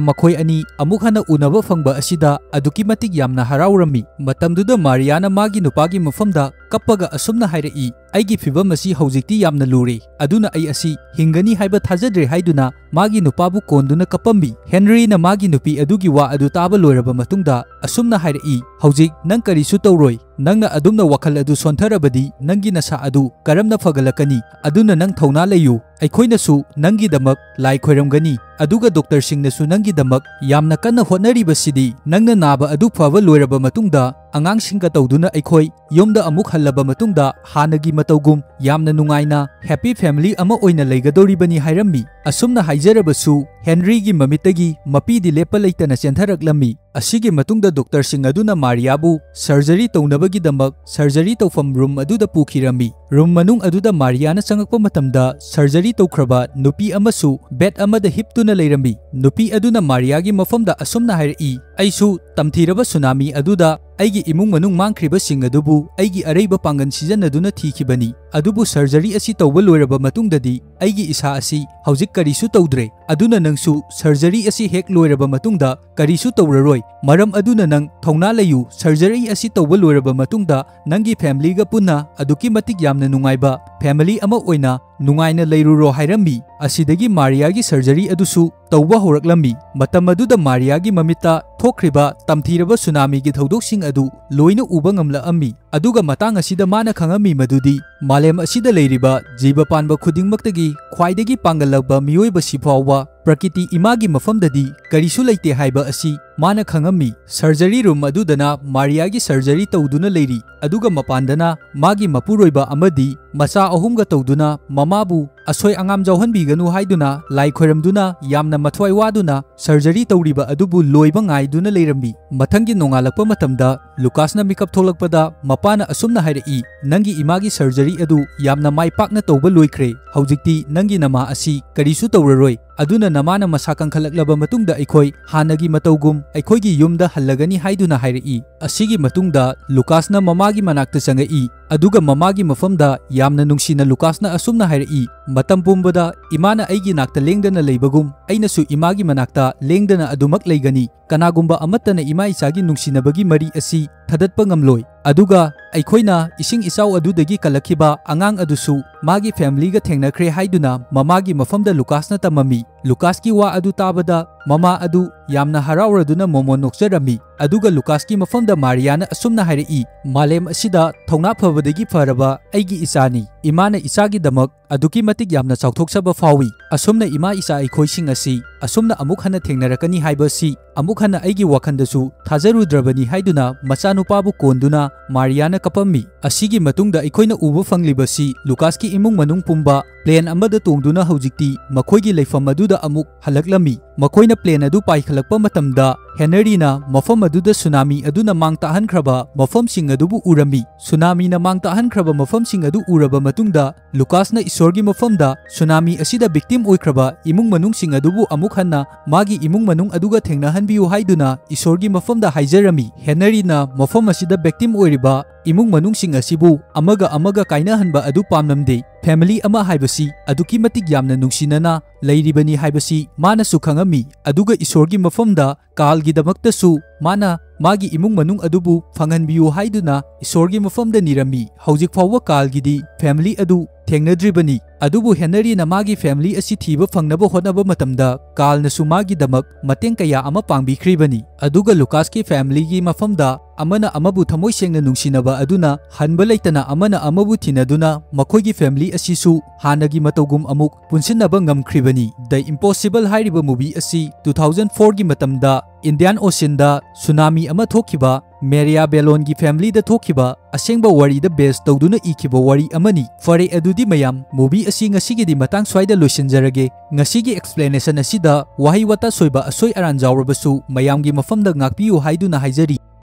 ꯃꯈꯣꯏ ꯑꯅꯤ ꯑꯃꯨꯛ ꯍꯟꯅ ꯎꯅꯕ ꯐꯪꯕ ꯑꯁꯤꯗ ꯑꯗꯨꯛꯀꯤ ꯃꯇꯤꯛ ꯌꯥꯝꯅ ꯍꯔꯥꯎꯔꯝꯃꯤ꯫ ꯃꯇꯝꯗꯨꯗ ꯃꯥꯔꯤꯌꯥꯅ ꯃꯥꯒꯤ ꯅꯨꯄꯥꯒꯤ ꯃꯐꯝꯗ ꯀꯞꯄꯒ ꯑꯁꯨꯝꯅ ꯍꯥꯏꯔꯛꯏ, "ꯑꯩꯒꯤ ꯐꯤꯚꯝ ꯑꯁꯤ ꯍꯧꯖꯤꯛꯇꯤ ꯌꯥꯝꯅ ꯂꯨꯔꯦ, ꯑꯗꯨꯅ ꯑꯩ ꯑꯁꯤ ꯍꯤꯡꯒꯅꯤ ꯍꯥꯏꯕ ꯊꯥꯖꯗ꯭ꯔꯦ" ꯍꯥꯏꯗꯨꯅ ꯃꯥꯒꯤ ꯅꯨꯄꯥꯕꯨ ꯀꯣꯟꯗꯨꯅ ꯀꯞꯄꯝꯃꯤ꯫ ꯍꯦꯟꯔꯤꯅ ꯃꯥꯒꯤ ꯅꯨꯄꯤ ꯑꯗꯨꯒꯤ ꯋꯥ ꯑꯗꯨ ꯇꯥꯕ ꯂꯣꯏꯔꯕ ꯃꯇꯨꯡꯗ ꯑꯁꯨꯝꯅ ꯍꯥꯏꯔꯛꯏ, "ꯍꯧꯖꯤꯛ ꯅꯪ ꯀꯔꯤꯁꯨ ꯇꯧꯔꯣꯏ꯫ ꯅꯪꯅ ꯑꯗꯨꯝꯅ ꯋꯥꯈꯜ ꯑꯗꯨ ꯁꯣꯟꯊꯔꯕꯗꯤ ꯅꯪꯒꯤ ꯅꯁꯥ ꯑꯗꯨ ꯀꯔꯝꯅ ꯐꯒꯠꯂꯛꯀꯅꯤ? ꯑꯗꯨꯅ ꯅꯪ ꯊꯧꯅꯥ ꯂꯩꯌꯨ꯫ ꯑꯩꯈꯣꯏꯅꯁꯨ ꯅꯪꯒꯤꯗꯃꯛ ꯂꯥꯏ ꯈꯣꯏꯔꯝꯒꯅꯤ, ꯑꯗꯨꯒ ꯗꯣꯛꯇꯔꯁꯤꯡꯅꯁꯨ ꯅꯪꯒꯤꯗꯃꯛ ꯌꯥꯝꯅ ꯀꯟꯅ ꯍꯣꯠꯅꯔꯤꯕꯁꯤꯗꯤ꯫ ꯅꯪꯅ ꯅꯥꯕ ꯑꯗꯨ ꯐꯕ ꯂꯣꯏꯔꯕ ꯃꯇꯨꯡꯗ ꯑꯉꯥꯡꯁꯤꯡꯒ ꯇꯧꯗꯨꯅ ꯑꯩꯈꯣꯏ ꯌꯨꯝꯗ ꯑꯃꯨꯛ ꯍꯜꯂꯕ ꯃꯇꯨꯡꯗ ꯍꯥꯟꯅꯒꯤ ꯃꯇꯧꯒꯨꯝ ꯌꯥꯝꯅ ꯅꯨꯡꯉꯥꯏꯅ happy family ꯑꯃ ꯑꯣꯏꯅ ꯂꯩꯒꯗꯧꯔꯤꯕꯅꯤ" ꯍꯥꯏꯔꯝꯃꯤ꯫ ꯑꯁꯨꯝꯅ ꯍꯥꯏꯖꯔꯕꯁꯨ ꯍꯦꯟꯔꯤꯒꯤ ꯃꯃꯤꯠꯇꯒꯤ ꯃꯄꯤꯗꯤ ꯂꯦꯞꯄ ꯂꯩꯇꯅ ꯆꯦꯟꯊꯔꯛꯂꯝꯃꯤ꯫ ꯑꯁꯤꯒꯤ ꯃꯇꯨꯡꯗ ꯗꯣꯛꯇꯔꯁꯤꯡ ꯑꯗꯨꯅ ꯃꯥꯔꯤꯌꯥꯕꯨ surgery ꯇꯧꯅꯕꯒꯤꯗꯃꯛ surgery ꯇꯧꯐꯝ room ꯑꯗꯨꯗ ꯄꯨꯈꯤꯔꯝꯃꯤ꯫ Room ꯃꯅꯨꯡ ꯑꯗꯨꯗ ꯃꯥꯔꯤꯌꯥꯅ ꯆꯪꯂꯛꯄ ꯃꯇꯝꯗ surgery ꯇꯧꯈ꯭ꯔꯕ ꯅꯨꯄꯤ ꯑꯃꯁꯨ bed ꯑꯃꯗ ꯍꯤꯞꯇꯨꯅ ꯂꯩꯔꯝꯃꯤ꯫ ꯅꯨꯄꯤ ꯑꯗꯨꯅ ꯃꯥꯔꯤꯌꯥꯒꯤ ꯃꯐꯝꯗ ꯑꯁꯨꯝꯅ ꯍꯥꯏꯔꯛꯏ, "ꯑꯩꯁꯨ ꯇꯝꯊꯤꯔꯕ ꯁꯨꯅꯥꯃꯤ ꯑꯗꯨꯗ ꯑꯩꯒꯤ ꯏꯃꯨꯡ ꯃꯅꯨꯡ ꯃꯥꯡꯈ꯭ꯔꯤꯕꯁꯤꯡ ꯑꯗꯨꯕꯨ ꯑꯩꯒꯤ ꯑꯔꯩꯕ ꯄꯥꯡꯒꯜ ꯁꯤꯖꯤꯟꯅꯗꯨꯅ ꯊꯤꯈꯤꯕꯅꯤ꯫ ꯑꯗꯨꯕꯨ surgery ꯑꯁꯤ ꯇꯧꯕ ꯂꯣꯏꯔꯕ ꯃꯇꯨꯡꯗꯗꯤ ꯑꯩꯒꯤ ꯏꯁꯥ ꯑꯁꯤ ꯍꯧꯖꯤꯛ ꯀꯔꯤꯁꯨ ꯇꯧꯗ꯭ꯔꯦ꯫ ꯑꯗꯨꯅ ꯅꯪꯁꯨ surgery ꯑꯁꯤ ꯍꯦꯛ ꯂꯣꯏꯔꯕ ꯃꯇꯨꯡꯗ ꯀꯔꯤꯁꯨ ꯇꯧꯔꯔꯣꯏ꯫ ꯃꯔꯝ ꯑꯗꯨꯅ ꯅꯪ ꯊꯧꯅꯥ ꯂꯩꯌꯨ꯫ Surgery ꯑꯁꯤ ꯇꯧꯕ ꯂꯣꯏꯔꯕ ꯃꯇꯨꯡꯗ ꯅꯪꯒꯤ familyꯒ ꯄꯨꯟꯅ ꯑꯗꯨꯛꯀꯤ ꯃꯇꯤꯛ ꯌꯥꯝꯅ ꯅꯨꯡꯉꯥꯏꯕ family ꯑꯃ ꯑꯣꯏꯅ ꯅꯨꯡꯉꯥꯏꯅ ꯂꯩꯔꯨꯔꯣ" ꯍꯥꯏꯔꯝꯃꯤ꯫ ꯑꯁꯤꯗꯒꯤ ꯃꯥꯔꯤꯌꯥꯒꯤ surgery ꯑꯗꯨꯁꯨ ꯇꯧꯕ ꯍꯧꯔꯛꯂꯝꯃꯤ꯫ ꯃꯇꯝ ꯑꯗꯨꯗ ꯃꯥꯔꯤꯌꯥꯒꯤ ꯃꯃꯤꯠꯇ ꯊꯣꯛꯈ꯭ꯔꯤꯕ ꯇꯝꯊꯤꯔꯕ ꯁꯨꯅꯥꯃꯤꯒꯤ ꯊꯧꯗꯣꯛꯁꯤꯡ ꯑꯗꯨ ꯂꯣꯏꯅ ꯎꯕ ꯉꯝꯂꯛꯑꯝꯃꯤ꯫ ꯑꯗꯨꯒ ꯃꯇꯥꯡ ꯑꯁꯤꯗ ꯃꯥꯅ ꯈꯪꯉꯝꯃꯤ ꯃꯗꯨꯗꯤ ꯃꯥꯂꯦꯝ ꯑꯁꯤꯗ ꯂꯩꯔꯤꯕ ꯖꯤꯕ ꯄꯥꯟꯕ ꯈꯨꯗꯤꯡꯃꯛꯇꯒꯤ ꯈ꯭ꯋꯥꯏꯗꯒꯤ ꯄꯥꯡꯒꯜ ꯂꯩꯕ ꯃꯤꯑꯣꯏꯕꯁꯤ ꯐꯥꯎꯕ ꯄ꯭ꯔꯀꯤꯇꯤ ꯏꯃꯥꯒꯤ ꯃꯐꯝꯗꯗꯤ ꯀꯔꯤꯁꯨ ꯂꯩꯇꯦ ꯍꯥꯏꯕ ꯑꯁꯤ ꯃꯥꯅ ꯈꯪꯉꯝꯃꯤ꯫ Surgery room ꯑꯗꯨꯗꯅ ꯃꯥꯔꯤꯌꯥꯒꯤ surgery ꯇꯧꯗꯨꯅ ꯂꯩꯔꯤ, ꯑꯗꯨꯒ ꯃꯄꯥꯟꯗꯅ ꯃꯥꯒꯤ ꯃꯄꯨꯔꯣꯏꯕ ꯑꯃꯗꯤ ꯃꯆꯥ ꯑꯍꯨꯝꯒ ꯇꯧꯗꯨꯅ ꯃꯃꯥꯕꯨ ꯑꯁꯣꯏ ꯑꯉꯥꯝ ꯌꯥꯎꯍꯟꯕꯤꯒꯅꯨ ꯍꯥꯏꯗꯨꯅ ꯂꯥꯏ ꯈꯣꯏꯔꯝꯗꯨꯅ ꯌꯥꯝꯅ ꯃꯊ꯭ꯋꯥꯏ ꯋꯥꯗꯨꯅ surgery ꯇꯧꯔꯤꯕ ꯑꯗꯨꯕꯨ ꯂꯣꯏꯕ ꯉꯥꯏꯗꯨꯅ ꯂꯩꯔꯝꯃꯤ꯫ ꯃꯊꯪꯒꯤ ꯅꯣꯡꯉꯥꯜꯂꯛꯄ ꯃꯇꯝꯗ ꯂꯨꯀꯥꯁꯅ ꯃꯤꯀꯞ ꯊꯣꯛꯂꯛꯄꯗ ꯃꯄꯥꯅ ꯑꯁꯨꯝꯅ ꯍꯥꯏꯔꯛꯏ, "ꯅꯪꯒꯤ ꯏꯃꯥꯒꯤ surgery ꯑꯗꯨ ꯌꯥꯝꯅ ꯃꯥꯏ ꯄꯥꯛꯅ ꯇꯧꯕ ꯂꯣꯏꯈ꯭ꯔꯦ꯫ ꯍꯧꯖꯤꯛꯇꯤ ꯅꯪꯒꯤ ꯅꯃꯥ ꯑꯁꯤ ꯀꯔꯤꯁꯨ ꯇꯧꯔꯔꯣꯏ꯫ ꯑꯗꯨꯅ ꯅꯃꯥꯅ ꯃꯁꯥ ꯀꯟꯈꯠꯂꯛꯂꯕ ꯃꯇꯨꯡꯗ ꯑꯩꯈꯣꯏ ꯍꯥꯟꯅꯒꯤ ꯃꯇꯧꯒꯨꯝ ꯑꯩꯈꯣꯏꯒꯤ ꯌꯨꯝꯗ ꯍꯜꯂꯒꯅꯤ" ꯍꯥꯏꯗꯨꯅ ꯍꯥꯏꯔꯛꯏ꯫ ꯑꯁꯤꯒꯤ ꯃꯇꯨꯡꯗ ꯂꯨꯀꯥꯁꯅ ꯃꯃꯥꯒꯤ ꯃꯅꯥꯛꯇ ꯆꯪꯉꯛꯏ, ꯑꯗꯨꯒ ꯃꯃꯥꯒꯤ ꯃꯐꯝꯗ ꯌꯥꯝꯅ ꯅꯨꯡꯁꯤꯅ ꯂꯨꯀꯥꯁꯅ ꯑꯁꯨꯝꯅ ꯍꯥꯏꯔꯛꯏ, "ꯃꯇꯝ ꯄꯨꯝꯕꯗ ꯏꯃꯥꯅ ꯑꯩꯒꯤ ꯅꯥꯛꯇ ꯂꯦꯡꯗꯅ ꯂꯩꯕꯒꯨꯝ ꯑꯩꯅꯁꯨ ꯏꯃꯥꯒꯤ ꯃꯅꯥꯛꯇ ꯂꯦꯡꯗꯅ ꯑꯗꯨꯃꯛ ꯂꯩꯒꯅꯤ꯫ ꯀꯅꯥꯒꯨꯝꯕ ꯑꯃꯠꯇꯅ ꯏꯃꯥ ꯏꯆꯥꯒꯤ ꯅꯨꯡꯁꯤꯅꯕꯒꯤ ꯃꯔꯤ ꯑꯁꯤ ꯊꯗꯠꯄ ꯉꯝꯂꯣꯏ"꯫ ꯑꯗꯨꯒ ꯑꯩꯈꯣꯏꯅ ꯏꯁꯤꯡ ꯏꯆꯥꯎ ꯑꯗꯨꯗꯒꯤ ꯀꯜꯂꯛꯈꯤꯕ ꯑꯉꯥꯡ ꯑꯗꯨꯁꯨ ꯃꯥꯒꯤ familyꯒ ꯊꯦꯡꯅꯈ꯭ꯔꯦ ꯍꯥꯏꯗꯨꯅ ꯃꯃꯥꯒꯤ ꯃꯐꯝꯗ ꯂꯨꯀꯥꯁꯅ ꯇꯝꯃꯝꯃꯤ꯫ ꯂꯨꯀꯥꯁꯀꯤ ꯋꯥ ꯑꯗꯨ ꯇꯥꯕꯗ ꯃꯃꯥ ꯑꯗꯨ ꯌꯥꯝꯅ ꯍꯔꯥꯎꯔꯗꯨꯅ ꯃꯣꯃꯣꯟ ꯅꯣꯛꯆꯔꯝꯃꯤ꯫ ꯑꯗꯨꯒ ꯂꯨꯀꯥꯁꯀꯤ ꯃꯐꯝꯗ ꯃꯥꯔꯤꯌꯥꯅ ꯑꯁꯨꯝꯅ ꯍꯥꯏꯔꯛꯏ, "ꯃꯥꯂꯦꯝ ꯑꯁꯤꯗ ꯊꯧꯅꯥ ꯐꯕꯗꯒꯤ ꯐꯔꯕ ꯑꯩꯒꯤ ꯏꯆꯥꯅꯤ꯫ ꯏꯃꯥꯅ ꯏꯆꯥꯒꯤꯗꯃꯛ ꯑꯗꯨꯛꯀꯤ ꯃꯇꯤꯛ ꯌꯥꯝꯅ ꯆꯥꯎꯊꯣꯛꯆꯕ ꯐꯥꯎꯏ꯫ ꯑꯁꯨꯝꯅ ꯏꯃꯥ ꯏꯆꯥ ꯑꯩꯈꯣꯏꯁꯤꯡ ꯑꯁꯤ ꯑꯁꯨꯝꯅ ꯑꯃꯨꯛ ꯍꯟꯅ ꯊꯦꯡꯅꯔꯛꯀꯅꯤ ꯍꯥꯏꯕ ꯑꯁꯤ ꯑꯃꯨꯛ ꯍꯟꯅ ꯑꯩꯒꯤ ꯋꯥꯈꯜꯗꯁꯨ ꯊꯥꯖꯔꯨꯗ꯭ꯔꯕꯅꯤ" ꯍꯥꯏꯗꯨꯅ ꯃꯆꯥꯅꯨꯄꯥꯕꯨ ꯀꯣꯟꯗꯨꯅ ꯃꯥꯔꯤꯌꯥꯅ ꯀꯞꯄꯝꯃꯤ꯫ ꯑꯁꯤꯒꯤ ꯃꯇꯨꯡꯗ ꯑꯩꯈꯣꯏꯅ ꯎꯕ ꯐꯪꯂꯤꯕꯁꯤ ꯂꯨꯀꯥꯁꯀꯤ ꯏꯃꯨꯡ ꯃꯅꯨꯡ ꯄꯨꯝꯕ plane ꯑꯃꯗ ꯇꯣꯡꯗꯨꯅ ꯍꯧꯖꯤꯛꯇꯤ ꯃꯈꯣꯏꯒꯤ ꯂꯩꯐꯝ ꯑꯗꯨꯗ ꯑꯃꯨꯛ ꯍꯜꯂꯛꯂꯝꯃꯤ꯫ ꯃꯈꯣꯏꯅ plane ꯑꯗꯨ ꯄꯥꯏꯈꯠꯂꯛꯄ ꯃꯇꯝꯗ ꯍꯦꯅꯔꯤꯅ ꯃꯐꯝ ꯑꯗꯨꯗ ꯁꯨꯅꯥꯃꯤ ꯑꯗꯨꯅ ꯃꯥꯡ ꯇꯥꯛꯍꯟꯈ꯭ꯔꯕ ꯃꯐꯝꯁꯤꯡ ꯑꯗꯨꯕꯨ ꯎꯔꯝꯃꯤ꯫ ꯁꯨꯅꯥꯃꯤꯅ ꯃꯥꯡ ꯇꯥꯛꯍꯟꯈ꯭ꯔꯕ ꯃꯐꯝꯁꯤꯡ ꯑꯗꯨ ꯎꯔꯕ ꯃꯇꯨꯡꯗ ꯂꯨꯀꯥꯁꯅ ꯏꯁꯣꯔꯒꯤ ꯃꯐꯝꯗ ꯁꯨꯅꯥꯃꯤ ꯑꯁꯤꯗ victim ꯑꯣꯏꯈ꯭ꯔꯕ ꯏꯃꯨꯡ ꯃꯅꯨꯡꯁꯤꯡ ꯑꯗꯨꯕꯨ ꯑꯃꯨꯛ ꯍꯟꯅ ꯃꯥꯒꯤ ꯏꯃꯨꯡ ꯃꯅꯨꯡ ꯑꯗꯨꯒ ꯊꯦꯡꯅꯍꯟꯕꯤꯌꯨ ꯍꯥꯏꯗꯨꯅ ꯏꯁꯣꯔꯒꯤ ꯃꯐꯝꯗ ꯍꯥꯏꯖꯔꯝꯃꯤ꯫ ꯍꯦꯅꯔꯤꯅ ꯃꯐꯝ ꯑꯁꯤꯗ victim ꯑꯣꯏꯔꯤꯕ ꯏꯃꯨꯡ ꯃꯅꯨꯡꯁꯤꯡ ꯑꯁꯤꯕꯨ ꯑꯃꯒ ꯑꯃꯒ ꯀꯥꯏꯅꯍꯟꯕ ꯑꯗꯨ ꯄꯥꯝꯂꯝꯗꯦ꯫ Family ꯑꯃ ꯍꯥꯏꯕꯁꯤ ꯑꯗꯨꯛꯀꯤ ꯃꯇꯤꯛ ꯌꯥꯝꯅ ꯅꯨꯡꯁꯤꯅꯅ ꯂꯩꯔꯤꯕꯅꯤ ꯍꯥꯏꯕꯁꯤ ꯃꯥꯅꯁꯨ ꯈꯪꯉꯝꯃꯤ꯫ ꯑꯗꯨꯒ ꯏꯁꯣꯔꯒꯤ ꯃꯐꯝꯗ ꯀꯥꯔꯜꯒꯤꯗꯃꯛꯇꯁꯨ ꯃꯥꯅ ꯃꯥꯒꯤ ꯏꯃꯨꯡ ꯃꯅꯨꯡ ꯑꯗꯨꯕꯨ ꯐꯪꯍꯟꯕꯤꯌꯨ ꯍꯥꯏꯗꯨꯅ ꯏꯁꯣꯔꯒꯤ ꯃꯐꯝꯗ ꯅꯤꯔꯝꯃꯤ꯫ ꯍꯧꯖꯤꯛ ꯐꯥꯎꯕ ꯀꯥꯔꯜꯒꯤꯗꯤ family ꯑꯗꯨ ꯊꯦꯡꯅꯗ꯭ꯔꯤꯕꯅꯤ꯫ ꯑꯗꯨꯕꯨ ꯍꯦꯅꯔꯤꯅ ꯃꯥꯒꯤ family ꯑꯁꯤ ꯊꯤꯕ ꯐꯪꯅꯕ ꯍꯣꯠꯅꯕ ꯃꯇꯝꯗ ꯀꯥꯔꯜꯅꯁꯨ ꯃꯥꯒꯤꯗꯃꯛ ꯃꯇꯦꯡ ꯀꯌꯥ ꯑꯃ ꯄꯥꯡꯕꯤꯈ꯭ꯔꯤꯕꯅꯤ꯫ ꯑꯗꯨꯒ ꯂꯨꯀꯥꯁꯀꯤ familyꯒꯤ ꯃꯐꯝꯗ ꯑꯃꯅ ꯑꯃꯕꯨ ꯊꯃꯣꯏ ꯁꯦꯡꯅ ꯅꯨꯡꯁꯤꯅꯕ ꯑꯗꯨꯅ ꯍꯟꯕ ꯂꯩꯇꯅ ꯑꯃꯅ ꯑꯃꯕꯨ ꯊꯤꯅꯗꯨꯅ ꯃꯈꯣꯏꯒꯤ family ꯑꯁꯤꯁꯨ ꯍꯥꯟꯅꯒꯤ ꯃꯇꯧꯒꯨꯝ ꯑꯃꯨꯛ ꯄꯨꯟꯁꯤꯟꯅꯕ ꯉꯝꯈ꯭ꯔꯤꯕꯅꯤ꯫ The Impossible ꯍꯥꯏꯔꯤꯕ movie ꯑꯁꯤ two thousand fourꯒꯤ ꯃꯇꯝꯗ Indian Oceanꯗ ꯁꯨꯅꯥꯃꯤ ꯑꯃ ꯊꯣꯛꯈꯤꯕ ꯃꯦꯔꯤꯌꯥ ꯕꯦꯂꯣꯟꯒꯤ familyꯗ ꯊꯣꯛꯈꯤꯕ ꯑꯁꯦꯡꯕ ꯋꯥꯔꯤꯗ base ꯇꯧꯗꯨꯅ ꯏꯈꯤꯕ ꯋꯥꯔꯤ ꯑꯃꯅꯤ꯫ ꯐꯔꯦ, ꯑꯗꯨꯗꯤ ꯃꯌꯥꯝ, movie ꯑꯁꯤ ꯉꯁꯤꯒꯤꯗꯤ ꯃꯇꯥꯡ ꯁ꯭ꯋꯥꯏꯗ ꯂꯣꯏꯁꯤꯟꯖꯔꯒꯦ꯫ ꯉꯁꯤꯒꯤ explanation ꯑꯁꯤꯗ ꯋꯥꯍꯩ ꯋꯥꯇꯥ ꯁꯣꯏꯕ ꯑꯁꯣꯏ ꯑꯔꯥꯟ ꯌꯥꯎꯔꯕꯁꯨ ꯃꯌꯥꯝꯒꯤ ꯃꯐꯝꯗ ꯉꯥꯛꯄꯤꯌꯨ ꯍꯥꯏꯗꯨꯅ ꯍꯥꯏꯖꯔꯤ꯫